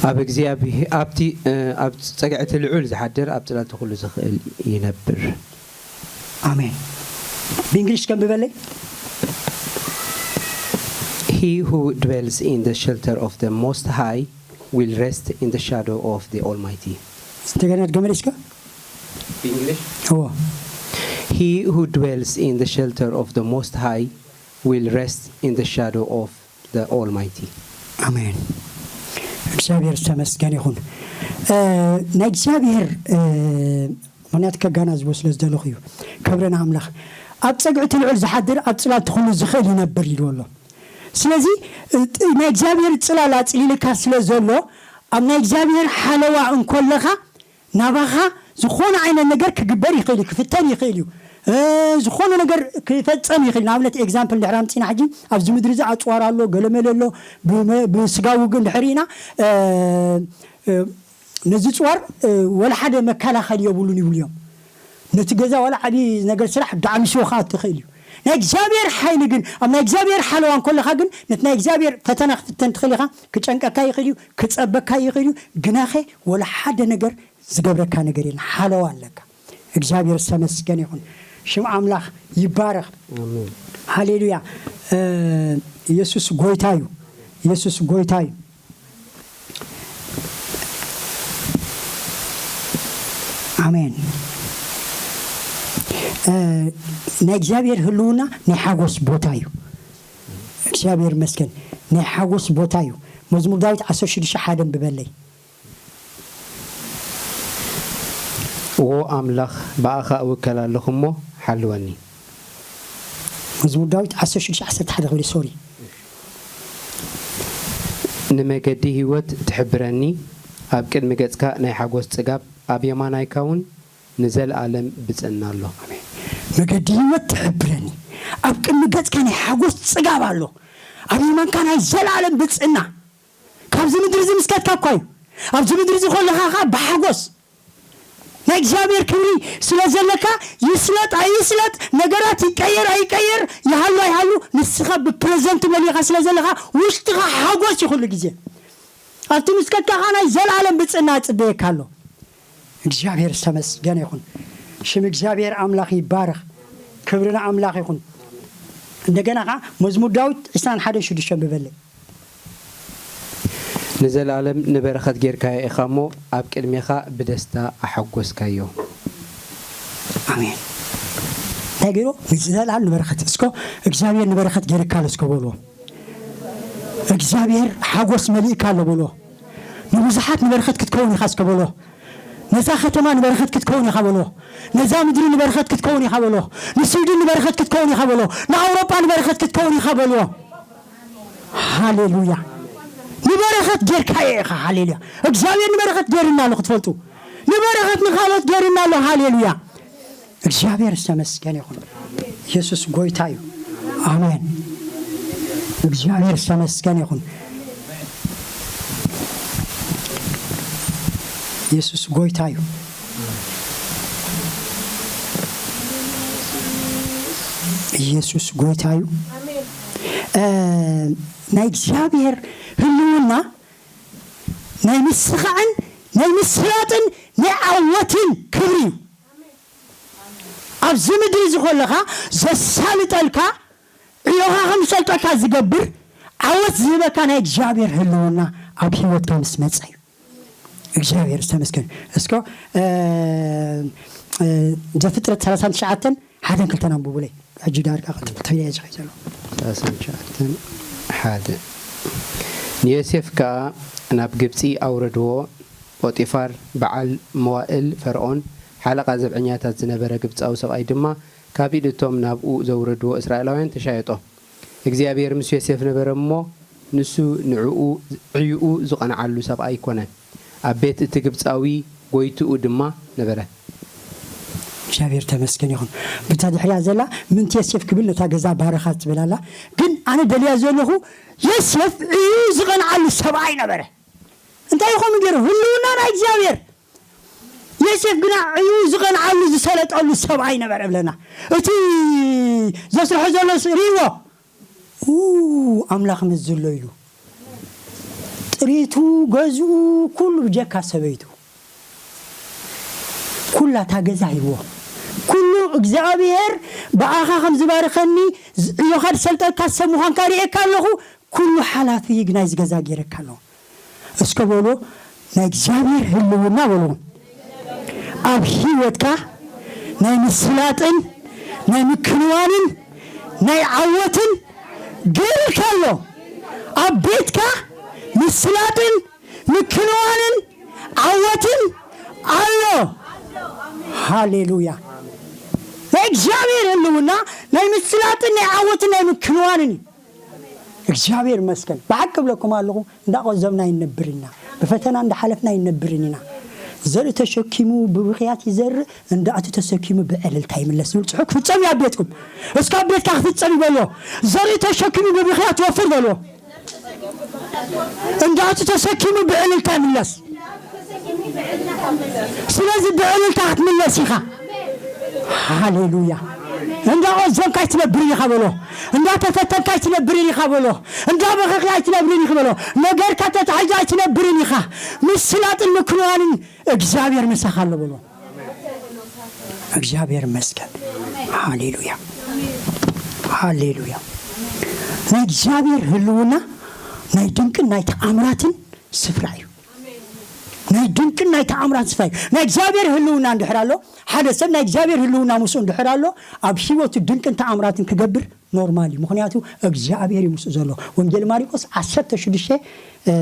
ኣብ እግዚኣብሄ-፣ ኣብቲ፣ እ፣ ኣብ ጸግዒ እቲ ልዑል ዝሓድር፣ ኣብ ጽላል እቲ ኩሉ ዝኽእል ይነብር። ኣሜን። ብእንግሊሽ ከንብበለይ። He who dwells in the shelter of the Most High will rest in the shadow of the Almighty. እንደገና ድገመለይ እስከ። ብእንግሊሽ? እዎ። He who dwells in the shelter of the Most High will rest in the shadow of the Almighty. ኣሜን። እግዚኣብሔር ዝተመስገነ ይኹን። እ፣ ናይ እግዚኣብሔር፣ እ፣ ምኽንያቱ ከጋናዝቦ ስለ ዝደለኹ እዩ። ክብሪ ንኣምላኽ። ኣብ ጸግዒ እቲ ልዑል ዝሓድር ኣብ ጽላል እቲ ኩሉ ዝኽእል ይነብር ኢልዎ ኣሎ። ስለዚ፣ እ፣ ናይ እግዚኣብሔር ጽላል ኣጽሊልካ ስለ ዘሎ፣ ኣብ ናይ እግዚኣብሔር ሓለዋ እንኮለኻ፣ ናባኻ ዝኾነ ዓይነት ነገር ክግበር ይኽእል እዩ፣ ክፍተን ይኽእል እዩ። እ፣ ዝኾነ ነገር ክፈጸም ይኽእል። ንኣብነት ኤግዛምፕል ድሕር ኣምጺና ሕጂ ኣብዚ ምድሪ እዚ ኣጽዋር ኣሎ፣ ገለመለ ኣሎ፣ ብመ-፣ ብስጋዊ ግን ድሕር ኢና፣ እ፣ እ፣ ነዚ ጽዋር፣ እ፣ ወላ ሓደ መከላኸሊ የብሉን ይብሉ እዮም። ነቲ ገዛ ዋላ ዓቢ ነገር ስራሕ ዳዕሚስዎ ክኣቱ ይኽእል እዩ። ናይ እግዚኣብሔር ሓይሊ ግን፣ ኣብ ናይ እግዚኣብሔር ሓለዋ እንከለኻ ግን፣ ነቲ ናይ እግዚኣብሔር ፈተና ክትፍተን ትኽእል ኢኻ። ክጨንቀካ ይኽእል እዩ፣ ክጸበካ ይኽእል እዩ። ግናኸ ወላ ሓደ ነገር ዝገብረካ ነገር የለን። ሓለዋ ኣለካ። እግዚኣብሔር ዝተመስገነ ይኹን። ሽም ኣምላኽ ይባረኽ። ኣሜን። ሃሌሉያ። እ፣ ኢየሱስ ጎይታ እዩ። ኢየሱስ ጎይታ እዩ። ኣሜን። እ፣ ናይ እግዚኣብሔር ህልውና ናይ ሓጎስ ቦታ እዩ። እግዚኣብሔር ይመስገን። ናይ ሓጎስ ቦታ እዩ። መዝሙር ዳዊት ዓሰርተ ሽዱሽተ ሓደ ኣንብበለይ። ዎ ኣምላኽ፣ ብኣኻ እውከል ኣለኹ እሞ ሓልወኒ። መዝሙር ዳዊት ዓሰርተ ሽዱሽተ ዓሰርተ ሓደ ክብል፣ ሶሪ። ንመገዲ ህይወት ትሕብረኒ፣ ኣብ ቅድሚ ገጽካ ናይ ሓጎስ ጽጋብ፣ ኣብ የማናይካ እውን ንዘለኣለም ብጽእና ኣሎ። ኣሜን። መገዲ ህይወት ትሕብረኒ፣ ኣብ ቅድሚ ገጽካ ናይ ሓጎስ ጽጋብ ኣሎ፣ ኣብ የማንካ ናይ ዘለኣለም ብጽእና። ካብዚ ምድሪ እዚ ምስ ከድካ እኳ እዩ። ኣብዚ ምድሪ እዚ ከለኻ ኸኣ ብሓጎስ ናይ እግዚኣብሔር ክብሪ ስለ ዘለካ፣ ይስለጥ ኣይስለጥ፣ ነገራት ይቀየር ኣይቀየር፣ ይሃሉ ኣይሃሉ፣ ንስኻ ብፕረዘንት መሊኻ ስለ ዘለኻ፣ ውሽጥኻ ሓጎስ እዩ ኩሉ ግዜ። ኣብቲ ምስ ከድካ ኸኣ ናይ ዘለኣለም ብጽእና ይጽበየካ ኣሎ። እግዚኣብሔር ዝተመስገነ ይኹን። ሽም እግዚኣብሔር ኣምላኽ ይባረኽ። ክብሪ ንኣምላኽ ይኹን። እንደገና ኸዓ መዝሙር ዳዊት ዕስራን ሓደን ሽዱሽተ ኣንብበለይ። ንዘለኣለም ንበረኸት ጌርካዮ ኢኻ እሞ፣ ኣብ ቅድሜኻ ብደስታ ኣሐጎስካዮ። ኣሜን። እንታይ ገይሩ? ንዘለኣለም ንበረኸት። እስኮ እግዚኣብሔር ንበረኸት ጌርካ ኣሎ እስኮ በልዎ። እግዚኣብሔር ሓጎስ መሊእካ ኣሎ በልዎ። ንብዙሓት ንበረኸት ክትከውን ኢኻ እስኮ በልዎ። ነዛ ከተማ ንበረኸት ክትከውን ኢኻ በልዎ። ነዛ ምድሪ ንበረኸት ክትከውን ኢኻ በልዎ። ንስዊድን ንበረኸት ክትከውን ኢኻ በልዎ። ንኣውሮጳ ንበረኸት ክትከውን ኢኻ በልዎ። ሃሌሉያ። ንበረኸት ጌርካዮ ኢኻ። ሃሌሉያ። እግዚኣብሔር ንበረኸት ጌርና ኣሎ ክትፈልጡ። ንበረኸት ንኻልኦት ጌርና ኣሎ። ሃሌሉያ። እግዚኣብሔር ዝተመስገነ ይኹን። ኢየሱስ ጎይታ እዩ። ኣሜን። እግዚኣብሔር ዝተመስገነ ይኹን። ኢየሱስ ጎይታ እዩ። ኢየሱስ ጎይታ እዩ። እ፣ ናይ እግዚኣብሔር ህልውና ናይ ምስኻዕን ናይ ምስላጥን ናይ ዓወትን ክብሪ እዩ። ኣብዚ ምድሪ እዚ ከለኻ ዘሳልጠልካ፣ ዕዮኻ ከም ዝሰልጠልካ ዝገብር፣ ዓወት ዝህበካ ናይ እግዚኣብሔር ህልውና ኣብ ህይወትካ ምስ መጸ እዩ። እግዚኣብሔር ዝተመስገን። እስኮ፣ እ፣ እ፣ ዘፍጥረት ሰላሳን ትሽዓተን ሓደን ክልተን ኣንብቡለይ። ሕጂ ዳርጋ ክልተ ክልተ ኢለ እየ ዝኸይድ ዘለኹ። ሰላሳን ትሽዓተን ሓደ። ንዮሴፍ ከኣ ናብ ግብጺ ኣውረድዎ። ጶጢፋር በዓል መዋእል ፈርዖን፣ ሓለቓ ዘብዐኛታት ዝነበረ ግብጻዊ ሰብኣይ ድማ፣ ካብ ኢድ እቶም ናብኡ ዘውረድዎ እስራኤላውያን ተሻየጦ። እግዚኣብሔር ምስ ዮሴፍ ነበረ እሞ፣ ንሱ ንዕኡ፣ ዕዩኡ ዝቐንዓሉ ሰብኣይ ኮነ። ኣብ ቤት እቲ ግብጻዊ ጐይትኡ ድማ ነበረ። እግዚኣብሔር ተመስገን ይኹን። ብታ ድሕሪያ ዘላ ምንቲ ዮሴፍ ክብል ነታ ገዛ ባረኻ ትብል ኣላ። ግን ኣነ ደልያ ዘለኹ ዮሴፍ እዩ ዝቐንዓሉ ሰብኣይ ነበረ። እንታይ ይኾን ገይሩ? ህልውና ናይ እግዚኣብሔር። ዮሴፍ ግና እዩ ዝቐንዓሉ ዝሰለጠሉ ሰብኣይ ነበረ እብለና። እቲ ዘስርሖ ዘሎ ርእይዎ። ኡ፣ ኣምላኽ መዝሎ ኢሉ። ጥሪቱ፣ ገዝኡ፣ ኩሉ ብጀካ ሰበይቱ። ኩላ እታ ገዛ ሂብዎ። ኩሉ እግዚኣብሔር ብኣኻ ከም ዝባርኸኒ፣ ዝ-፣ ዕዮኻ ዝሰልጠልካ ሰብ ምዃንካ ርእየካ ኣለኹ፣ ኩሉ ሓላፊ ግናይ ዝገዛ ገይረካ ኣለኹ። እስከ በሉ፣ ናይ እግዚኣብሔር ህልውና በሉ። ኣብ ህይወትካ ናይ ምስላጥን ናይ ምክንዋንን ናይ ዓወትን ገይርካ ኣሎ። ኣብ ቤትካ ምስላጥን ምክንዋንን ዓወትን ኣሎ። ሃሌሉያ። ናይ እግዚኣብሔር ህልውና ናይ ምስላጥን ናይ ዓወትን ናይ ምክንዋንን እዩ። እግዚኣብሔር ይመስገን። ብሓቂ እብለኩም ኣለኹ፣ እንዳቆዘምና ኣይንነብርን ኢና። ብፈተና እንዳሓለፍና ኣይንነብርን ኢና። ዘርኢ ተሸኪሙ ብብኽያት ይዘርእ፣ እንዳ ኣቱ ተሰኪሙ ብዕልልታ ይምለስ ዝብል ጽሑፍ ክፍጸም እዩ ኣብ ቤትኩም። እስከ ኣብ ቤትካ ክፍጸም እዩ በልዎ። ዘርኢ ተሸኪሙ ብብኽያት ይወፍር በልዎ። እንዳ ኣቱ ተሰኪሙ ብዕልልታ ይምለስ። ስለዚ ብዕልልታ ክትምለስ ኢኻ። ሃሌሉያ። እንዳ ቆዘምካ ኣይትነብርን ኢኻ በሎ። እንዳ ተፈተንካ ኣይትነብርን ኢኻ በሎ። እንዳ በኸኺ ኣይትነብርን ኢኻ በሎ። ነገርካ ተታሒዙ ኣይትነብርን ኢኻ። ምስላጥን ምክንዋንን እግዚኣብሔር ምሳኻ ኣሎ በሎ። እግዚኣብሔር ይመስገን። ሃሌሉያ። ሃሌሉያ። ናይ እግዚኣብሔር ህልውና ናይ ድንቅን ናይ ተኣምራትን ስፍራ እዩ። ናይ ድንቅን ናይ ተኣምራት ስፍራ እዩ። ናይ እግዚኣብሔር ህልውና እንድሕር ኣሎ፣ ሓደ ሰብ ናይ እግዚኣብሔር ህልውና ምስኡ እንድሕር ኣሎ፣ ኣብ ህይወቱ ድንቅን ተኣምራትን ክገብር ኖርማል እዩ። ምኽንያቱ እግዚኣብሔር እዩ ምስኡ ዘሎ። ወንጌል ማርቆስ ዓሰርተ ሽዱሽተ፣ እ፣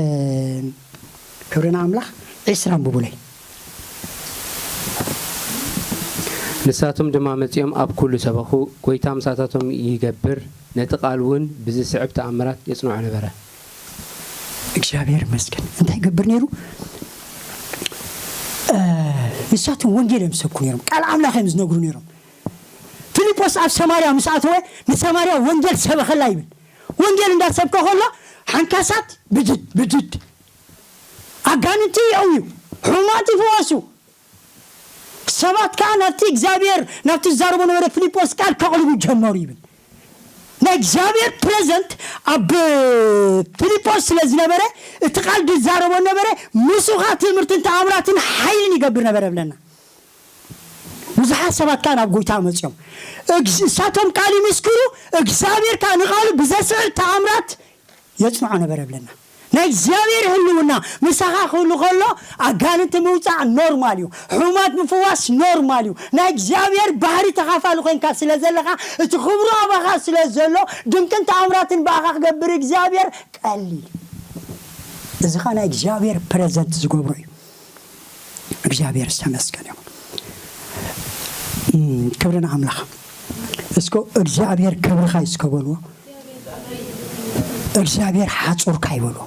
ክብሪ ንኣምላኽ፣ ዕስራ ኣንብቡለይ። ንሳቶም ድማ መጺኦም ኣብ ኩሉ ሰበኹ፣ ጐይታ ምሳታቶም ይገብር፣ ነቲ ቃል እውን ብዝስዕብ ተኣምራት የጽንዖ ነበረ። እግዚኣብሔር ይመስገን። እንታይ ይገብር ነይሩ? እ፣ ንሳቶም ወንጌል እዮም ዝሰብኩ ነይሮም። ቃል ኣምላኽ እዮም ዝነግሩ ነይሮም። ፊልጶስ ኣብ ሰማርያ ምስ ኣተወ፣ ንሰማርያ ወንጌል ሰበኸላ ይብል። ወንጌል እንዳሰብከ ከሎ፣ ሓንካሳት ብጅድ፣ ብጅድ። ኣጋንንቲ የእውዩ፣ ሕሙማት ይፍወሱ። ሰባት ከኣ ናብቲ እግዚኣብሔር፣ ናብቲ ዝዛረቦ ነበረ ፊልጶስ ቃል ከቕልቡ ጀመሩ ይብል። ናይ እግዚኣብሔር ፕሬዘንት ኣብ ፊልጶስ ስለ ዝነበረ፣ እቲ ቃል ዝዛረቦ ነበረ፣ ምስኡ ኸኣ ትምህርትን ተኣምራትን ሓይልን ይገብር ነበረ ብለና። ብዙሓት ሰባት ከኣ ናብ ጐይታ መጺኦም። እግዝ-፣ እሳቶም ቃል ይምስክሩ፣ እግዚኣብሔር ከኣ ንቃሉ ብዘስዕብ ተኣምራት የጽንዖ ነበረ ብለና። ናይ እግዚኣብሔር ህልውና ምሳኻ ክህሉ ከሎ፣ ኣጋንንቲ ምውጻእ ኖርማል እዩ። ሕሙማት ምፍዋስ ኖርማል እዩ። ናይ እግዚኣብሔር ባህሪ ተኻፋሊ ኮይንካ ስለ ዘለኻ፣ እቲ ክብሩ ኣባኻ ስለ ዘሎ፣ ድንቅን ተኣምራትን ብኣኻ ክገብር እግዚኣብሔር ቀሊል እዩ። እዚ ኸኣ ናይ እግዚኣብሔር ፕሬዘንት ዝገብሮ እዩ። እግዚኣብሔር ዝተመስገነ ይኹን። እም፣ ክብሪ ንኣምላኽ። እስኮ እግዚኣብሔር ክብርኻ እዩ እስከ በልዎ። እግዚኣብሔር ሓጹርካ ይበሎ።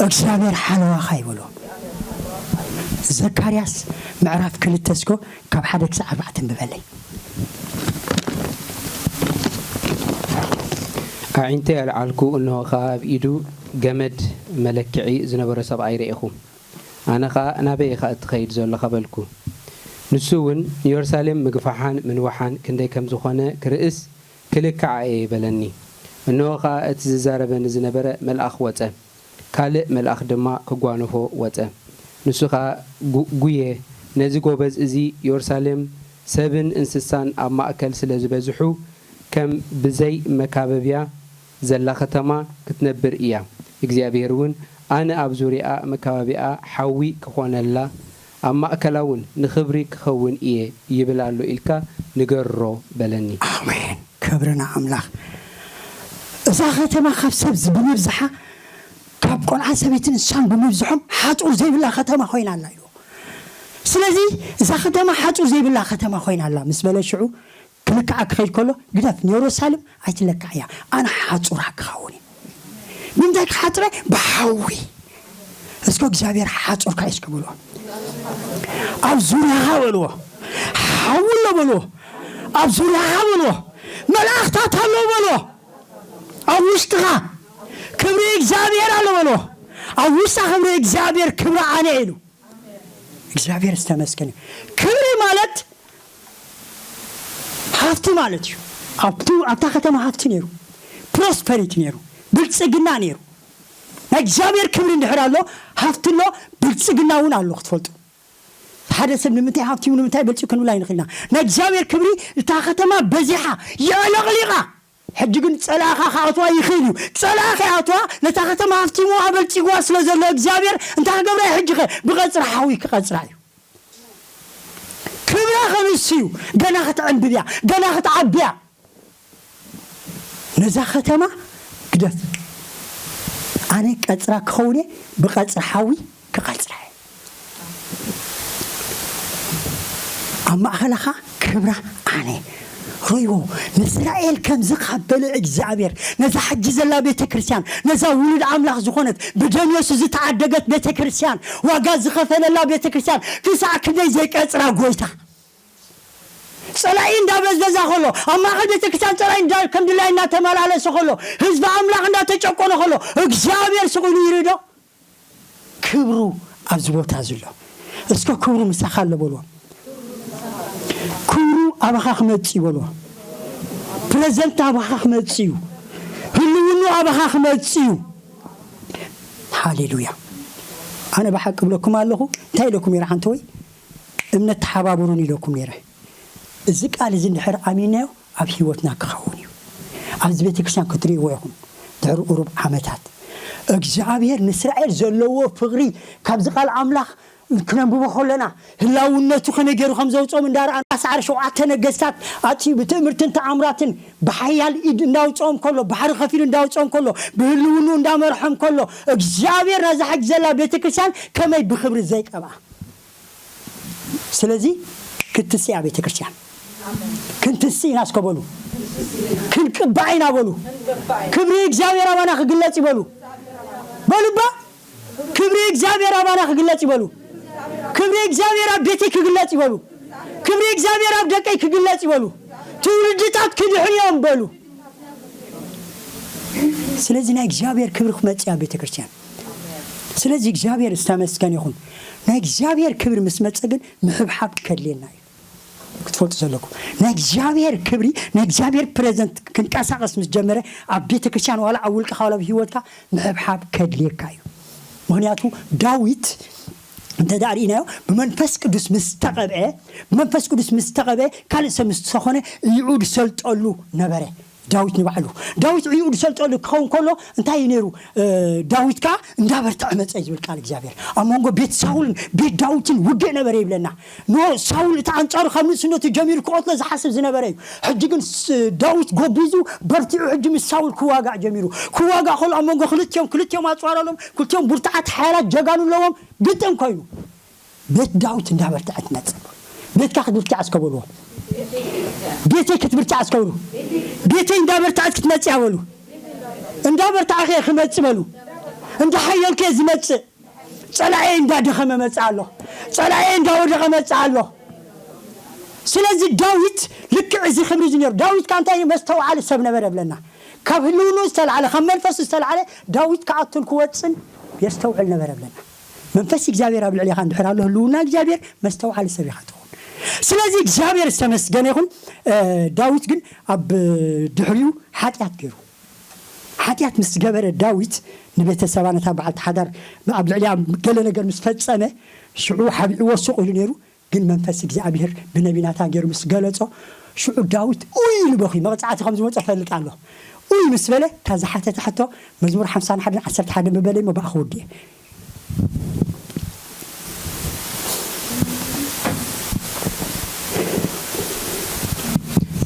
እግዚኣብሔር ሓለዋኻ ይበሎ። ዘካርያስ ምዕራፍ ክልተ እስኮ ካብ ሓደ ክሳዕ ኣርባዕተ ኣንብበለይ። ኣዒንተይ ኣልዓልኩ፣ እንሆ ኸኣ ኣብ ኢዱ ገመድ መለክዒ ዝነበሮ ሰብኣይ ረኤኹ። ኣነ ኸኣ ናበይ ኢኻ እትኸይድ ዘሎኻ በልኩ። ንሱ እውን ንየሩሳሌም ምግፋሓን ምንዋሓን ክንደይ ከም ዝኾነ ክርእስ ክልክዓ እየ በለኒ። እንሆ ኸኣ እቲ ዝዛረበኒ ዝነበረ መልኣኽ ወጸ። ካልእ መልኣኽ ድማ ክጓነፎ ወጸ። ንሱ ኸኣ ጉ-፣ ጉየ፣ ነዚ ጐበዝ እዚ የሩሳሌም ሰብን እንስሳን ኣብ ማእከል ስለ ዝበዝሑ ከም ብዘይ መካበብያ ዘላ ከተማ ክትነብር እያ። እግዚኣብሄር እውን ኣነ ኣብ ዙርያኣ መካበብያኣ ሓዊ ክኾነላ ኣብ ማእከላ እውን ንኽብሪ ክኸውን እየ ይብል ኣሎ ኢልካ ንገሮ በለኒ። ኣሜን። ክብሪ ንኣምላኽ። እዛ ከተማ ካብ ሰብ ብምብዝሓ፣ ካብ ቆልዓ ሰበይትን እንስሳን ብምብዝሖም ሓጹር ዘይብላ ከተማ ኮይና ኣላ ኢሉ። ስለዚ እዛ ከተማ ሓጹር ዘይብላ ከተማ ኮይና ኣላ ምስ በለ ሽዑ ክልክዓ ክኸይድ ከሎ ግደፍ፣ ንየሩሳሌም ኣይትለካዕ እያ፣ ኣነ ሓጹራ ክኸውን እየ። ብምንታይ ክሓጽረ? ብሓዊ። እስከ እግዚኣብሔር ሓጹርካ እዩ እስከ በልዎ። ኣብ ዙርያኻ በልዎ። ሓዊ ኣሎ በልዎ። ኣብ ዙርያኻ በልዎ። መላእኽታት ኣለዉ በልዎ። ኣብ ውሽጥኻ ክብሪ እግዚኣብሔር ኣሎ በልዎ። ኣብ ውሽጣ ክብሪ እግዚኣብሔር ክብሪ ኣነ ኢሉ። እግዚኣብሔር ዝተመስገነ። ክብሪ ማለት ሃፍቲ ማለት እዩ። ኣብቲ፣ ኣብታ ከተማ ሃፍቲ ነይሩ፣ ፕሮስፐሪቲ ነይሩ፣ ብልጽግና ነይሩ። ናይ እግዚኣብሔር ክብሪ እንድሕር ኣሎ፣ ሃፍቲ ኣሎ፣ ብልጽግና እውን ኣሎ ክትፈልጡ። ሓደ ሰብ ንምንታይ ሃፍቲ እዩ፣ ንምንታይ በልጺ ክንብል ኣይንኽእልና። ናይ እግዚኣብሔር ክብሪ እታ ከተማ በዚሓ፣ የዕለቕሊቓ። ሕጂ ግን ጸላእኻ ክኣትዋ ይኽእል እዩ። ጸላእ ከይኣትዋ ነታ ከተማ ሃፍቲምዋ በልጺግዋ ስለ ዘሎ እግዚኣብሔር እንታይ ክገብራ እዩ? ሕጂ ኸ ብቐጽሪ ሓዊ ክቐጽራ እዩ። ክብራ ከንሱ እዩ። ገና ክትዕንብብ እያ፣ ገና ክትዓቢ እያ። ነዛ ከተማ ግደፍ። ኣነ ቀጽራ ክኸውን እየ፣ ብቐጽሪ ሓዊ ክቐጽራ እየ። ኣብ ማእኸላኻ ክብራ ኣነ፣ ርእይዎ። ንእስራኤል ከምዚ ካብ በለ እግዚኣብሔር፣ ነዛ ሕጂ ዘላ ቤተ ክርስቲያን፣ ነዛ ውሉድ ኣምላኽ ዝኾነት፣ ብደም የሱስ ዝተዓደገት ቤተ ክርስቲያን፣ ዋጋ ዝኸፈለላ ቤተ ክርስቲያን ክሳዕ ክንደይ ዘይቀጽራ ጎይታ። ጸላኢ እንዳበዘዛ ከሎ፣ ኣብ ማእከል ቤተ ክርስቲያን ጸላኢ እንዳ-፣ ከም ድላይ እንዳተመላለሰ ከሎ፣ ህዝቢ ኣምላኽ እንዳተጨቆነ ከሎ፣ እግዚኣብሔር ስቕ ኢሉ ይርኢ ዶ? ክብሩ ኣብዚ ቦታ ዘሎ። እስከ ክብሩ ምሳኻ ኣሎ በልዎ። ክብሩ ኣባኻ ክመጽእ እዩ በልዎ። ፕረዘንት ኣባኻ ክመጽእ እዩ። ህልውኑ ኣባኻ ክመጽእ እዩ። ሃሌሉያ። ኣነ ብሓቂ እብለኩም ኣለኹ። እንታይ ኢለኩም ነይረ ሓንቲ ወይ? እምነት ተሓባብሩን ኢለኩም ነይረ። እዚ ቃል እዚ እንድሕር ኣሚንናዮ ኣብ ህይወትና ክኸውን እዩ። ኣብዚ ቤተ ክርስቲያን ክትርእይዎ ኢኹም። ድሕሪ ቁሩብ ዓመታት እግዚኣብሔር ንእስራኤል ዘለዎ ፍቕሪ ካብዚ ቃል ኣምላኽ ክነንብቦ ከለና ህላውነቱ ከመይ ገይሩ ከም ዘውፅኦም እንዳረኣና ኣስዓር ሸውዓተ ነገስታት ኣትዩ ብትእምርትን ተኣምራትን ብሓያል ኢድ እንዳውፅኦም ከሎ፣ ባሕሪ ከፊሉ እንዳውፅኦም ከሎ፣ ብህልውኑ እንዳመርሖም ከሎ፣ እግዚኣብሔር ነዛ ሕጂ ዘላ ቤተክርስትያን ከመይ ብክብሪ ዘይቀብኣ። ስለዚ ክትስእ እያ ቤተክርስትያን። ክንትስእ ኢና እስከ በሉ። ክንቅባእ ኢና በሉ። ክብሪ እግዚኣብሔር ኣባና ክግለጽ ይበሉ። በሉ እባ። ክብሪ እግዚኣብሔር ኣባና ክግለጽ ይበሉ። ክብሪ እግዚኣብሔር ኣብ ቤተይ ክግለጽ ይበሉ። ክብሪ እግዚኣብሔር ኣብ ደቀይ ክግለጽ ይበሉ። ትውልድታት ክድሕኑ እዮም በሉ። ስለዚ ናይ እግዚኣብሔር ክብሪ ክመጽእ እያ ቤተክርስትያን። ስለዚ እግዚኣብሔር ዝተመስገነ ይኹን። ናይ እግዚኣብሔር ክብሪ ምስ መጸ ግን ምሕብሓብ ከድልየና እዩ። ክትፈልጡ ዘለኩም ናይ እግዚኣብሔር ክብሪ፣ ናይ እግዚኣብሔር ፕሬዘንት ክንቀሳቀስ ምስ ጀመረ ኣብ ቤተክርስትያን ዋላ ኣብ ውልቅኻ ዋላ ኣብ ህይወትካ ምሕብሓብ ከድልየካ እዩ። ምኽንያቱ ዳዊት እንተ ደኣ ርኢናዮ ብመንፈስ ቅዱስ ምስ ተቐብአ፣ ብመንፈስ ቅዱስ ምስ ተቐብአ ካልእ ሰብ ምስ ዝኾነ ይዑ ዝሰልጠሉ ነበረ። ዳዊት ንባዕሉ ዳዊት ዕይኡ ዝሰልጠሉ ክኸውን ከሎ እንታይ እዩ ነይሩ? እ፣ ዳዊት ከኣ እንዳበርትዐ መጸ እዩ ዝብል ቃል እግዚኣብሔር። ኣብ መንጎ ቤት ሳውልን ቤት ዳዊትን ውግእ ነበረ ይብለና። ኖ ሳውል እቲ ኣንጻሩ ካብ ንእስነቱ ጀሚሩ ክቐትሎ ዝሓስብ ዝነበረ እዩ። ሕጂ ግን ስ-፣ ዳዊት ጎቢዙ በርቲዑ ሕጂ ምስ ሳውል ክዋጋእ ጀሚሩ። ክዋጋእ ከሎ ኣብ መንጎ ክልቲኦም፣ ክልቲኦም ኣጽዋር ኣለዎም፣ ክልቲኦም ብርቱዓት ሓያላት ጀጋኑ ኣለዎም፣ ግጥም ኮይኑ። ቤት ዳዊት እንዳበርትዐ ትመጽእ። ቤትካ ክትብርትዕ እስከ በልዎ። ቤተይ ክትብርትዕ እስከ በሉ። ቤተይ እንዳበርትዐት ክትመጽእ እያ በሉ። እንዳበርትዐ ከ ክመጽእ በሉ። እንዳሓየልከ ዝመጽእ። ጸላኤ እንዳደኸመ መጽእ ኣሎ። ጸላኤ እንዳወደቐ መጽእ ኣሎ። ስለዚ ዳዊት ልክዕ እዚ ክብሪ እዚ ነይሩ። ዳዊት ከኣ እንታይ እዩ? መስተውዓሊ ሰብ ነበረ ብለና። ካብ ህልውኑ ዝተላዕለ፣ ካብ መንፈሱ ዝተላዕለ ዳዊት ክኣቱን ክወጽን የስተውዕል ነበረ ብለና። መንፈስ እግዚኣብሔር ኣብ ልዕሌኻ እንድሕር ኣሎ፣ ህልውና እግዚኣብሔር መስተውዓሊ ሰብ ኢኻ ትኸውን። ስለዚ እግዚኣብሔር ዝተመስገነ ይኹን። እ፣ ዳዊት ግን ኣብ ድሕሪኡ ሓጢኣት ገይሩ። ሓጢኣት ምስ ገበረ ዳዊት ንቤተሰባ ነታ በዓልቲ ሓዳር ኣብ ልዕሊኣ ገለ ነገር ምስ ፈጸመ ሽዑ ሓቢእዎ ሱቕ ኢሉ ነይሩ። ግን መንፈስ እግዚኣብሔር ብነቢ ናታን ገይሩ ምስ ገለጾ ሽዑ ዳዊት ኡይ ኢሉ በኺ መቕጻዕቲ ከም ዝመጾ ፈልጥ ኣሎ። ኡይ ምስ በለ እታ ዝሓተተ ሕቶ መዝሙር ሓምሳን ሓደን ዓሰርተ ሓደን ምበለ እሞ ብኣኹ ውድእ።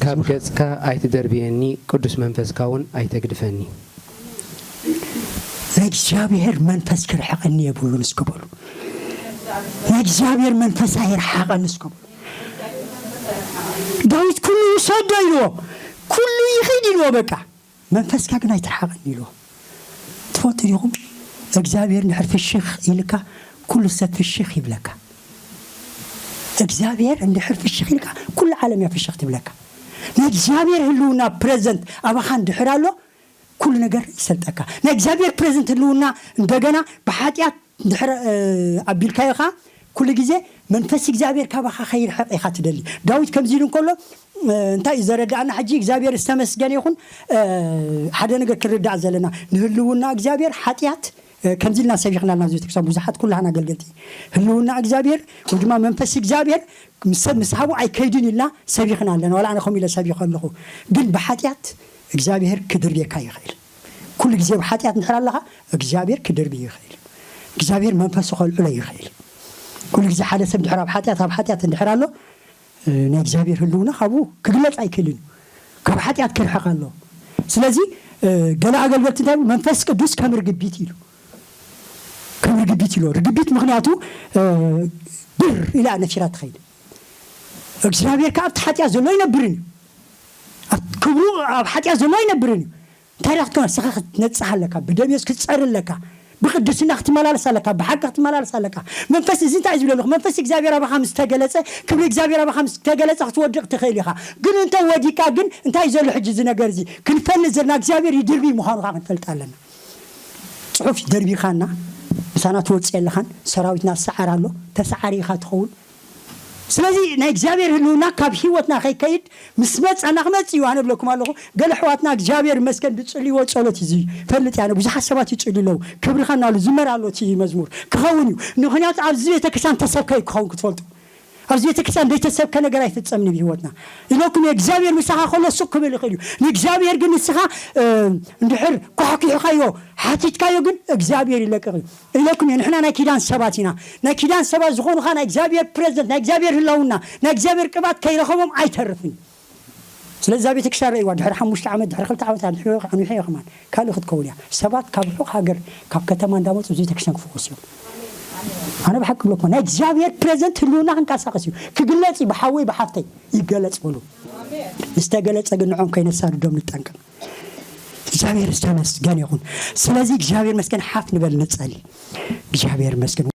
ካብ ገጽካ ኣይትደርብየኒ፣ ቅዱስ መንፈስካ እውን ኣይተግድፈኒ። ናይ እግዚኣብሔር መንፈስ ክርሕቐኒ የብሉን እስከ በሉ። ናይ እግዚኣብሔር መንፈስ ኣይርሓቐኒ እስከ በሉ። ዳዊት ኩሉ ይውሰዶ ኢልዎ፣ ኩሉ ይኺድ ኢልዎ፣ በቃ መንፈስካ ግን ኣይትርሓቐኒ ኢልዎ። ትፈልጡ ዲኹም? እግዚኣብሔር እንድሕር ፍሽኽ ኢልካ ኩሉ ሰብ ፍሽኽ ይብለካ። እግዚኣብሔር እንድሕር ፍሽኽ ኢልካ ኩሉ ዓለም እያ ፍሽኽ ትብለካ። ናይ እግዚኣብሔር ህልውና ፕሬዘንት ኣባኻ እንድሕር ኣሎ ኩሉ ነገር ይሰልጠካ። ናይ እግዚኣብሔር ፕሬዘንት ህልውና እንደገና ብሓጢኣት እንድሕር፣ እ፣ ኣቢልካዮ ኸዓ ኩሉ ግዜ መንፈስ እግዚኣብሔር ካባኻ ከይርሕቕ ኢኻ ትደሊ። ዳዊት ከምዚ ኢሉ እንከሎ፣ እ፣ እንታይ እዩ ዘረድኣና? ሕጂ እግዚኣብሔር ዝተመስገነ ይኹን። እ፣ ሓደ ነገር ክንርዳእ ዘለና ንህልውና እግዚኣብሔር ሓጢኣት፣ እ፣ ከምዚ ኢልና ሰቢኽና ኣለና። ኣብዚ ቤተክርስትያን ብዙሓት ኩላህና ኣገልገልቲ ህልውና እግዚኣብሔር ወይ ድማ መንፈስ እግዚኣብሔር ምስ ሰብ ምስ ሃቡ ኣይከይድን ኢልና ሰቢኽና ኣለና። ዋላ ኣነ ከምኡ ኢለ ሰቢኸ ኣለኹ። ግን ብሓጢኣት እግዚኣብሔር ክድርብየካ ይኽእል። ኩሉ ግዜ ብሓጢኣት እንድሕር ኣለኻ እግዚኣብሔር ክድርብዩ ይኽእል። እግዚኣብሔር መንፈሱ ከልዕሎ ይኽእል። ኩሉ ግዜ ሓደ ሰብ እንድሕር ኣብ ሓጢኣት፣ ኣብ ሓጢኣት እንድሕር ኣሎ፣ እ፣ ናይ እግዚኣብሔር ህልውና ካብኡ ክግለጽ ኣይክእልን እዩ። ካብ ሓጢኣት ክርሕቕ ኣለዎ። ስለዚ፣ እ፣ ገለ ኣገልገልቲ እንታይ ይብሉ? መንፈስ ቅዱስ ከም ርግቢት ኢሉ። ከም ርግቢት ኢሉ። ርግቢት ምኽንያቱ፣ እ፣ ብር ኢላ ነፊራ ትኸይድ። እግዚኣብሔር ከኣ ኣብቲ ሓጢኣት ዘሎ ኣይነብርን እዩ። ክብሩ ኣብ ሓጢኣት ዘሎ ኣይነብርን እዩ። እንታይ ዳኣ ክትከውን? ስኻ ክትነጽህ ኣለካ፣ ብደም የሱስ ክትጸሪ ኣለካ፣ ብቅድስና ክትመላለስ ኣለካ፣ ብሓቂ ክትመላለስ ኣለካ። መንፈስ እዚ እንታይ እዩ ዝብለልኹ? መንፈስ እግዚኣብሔር ኣባኻ ምስ ተገለጸ፣ ክብሪ እግዚኣብሔር ኣባኻ ምስ ተገለጸ ክትወድቕ ትኽእል ኢኻ። ግን እንተ ወዲቃ ግን እንታይ እዩ ዘሎ ሕጂ እዚ ነገር እዚ? ክንፈልጥ ዘለና እግዚኣብሔር ይድርቢ ምዃኑ ከዓ ክንፈልጥ ኣለና። ጽሑፍ ደርቢኻና ምሳና ትወጽእ የለኻን። ሰራዊትና ሰዓር ኣሎ፣ ተሰዓሪ ኢኻ ትኸውን። ስለዚ ናይ እግዚኣብሔር ህልውና ካብ ህይወትና ከይከይድ ምስ መጸና ክመጽእ እዩ። ኣነ ብለኩም ኣለኹ፣ ገለ ኣሕዋትና እግዚኣብሔር ይመስገን ዝጽልይዎ ጸሎት እዩ። ዝፈልጥ ያነ ብዙሓት ሰባት ይጽልዩ ኣለዉ። ክብርኻ እናሉ ዝመር ኣሎ እቲ መዝሙር ክኸውን እዩ። ምኽንያቱ ኣብዚ ቤተክርስትያን ተሰብከ እዩ ክኸውን ክትፈልጡ። ኣብዚ ቤተክርስትያን ዘይተሰብከ ነገር ኣይፍጸምን እዩ ብህይወትና። ኢለኩም እግዚኣብሔር ምሳኻ ከሎ ሱቅ ክብል ይኽእል እዩ። ንእግዚኣብሔር ግን ንስኻ እ፣ እንድሕር ኳሕኪሕካዮ ሓቲትካዮ ግን እግዚኣብሔር ይለቅቕ እዩ። ኢለኩም እየ፣ ንሕና ናይ ኪዳን ሰባት ኢና። ናይ ኪዳን ሰባት ዝኾኑ ኸዓ ናይ እግዚኣብሔር ፕሬዘንት፣ ናይ እግዚኣብሔር ህላውና፣ ናይ እግዚኣብሔር ቅባት ከይረኸቦም ኣይተርፍን እዩ። ስለዚ እዛ ቤተክርስትያን ረእይዋ፣ ድሕሪ ሓሙሽተ ዓመት፣ ድሕሪ ክልተ ዓመት ኣንዊሐ፣ ኣንዊሐ እየ ከማን ካልእ ክትከውን እያ። ሰባት ካብ ርሑቕ ሃገር፣ ካብ ከተማ እንዳመፁ እዚ ቤተክርስትያን ክፍወሱ እዮም። ኣነ ብሓቂ ብለኩም ናይ እግዚኣብሔር ፕሬዘንት ህልውና ክንቀሳቀስ እዩ። ክግለጽ እዩ፣ ብሓወይ ብሓፍተይ ይገለጽ በሉ። ዝተገለጸ ግን ንዖም ከይነሳድዶም ንጠንቀቅ። እግዚኣብሔር ዝተመስገን ይኹን። ስለዚ እግዚኣብሔር መስገን ሓፍ ንበል ንጸሊ። እግዚኣብሔር መስገን።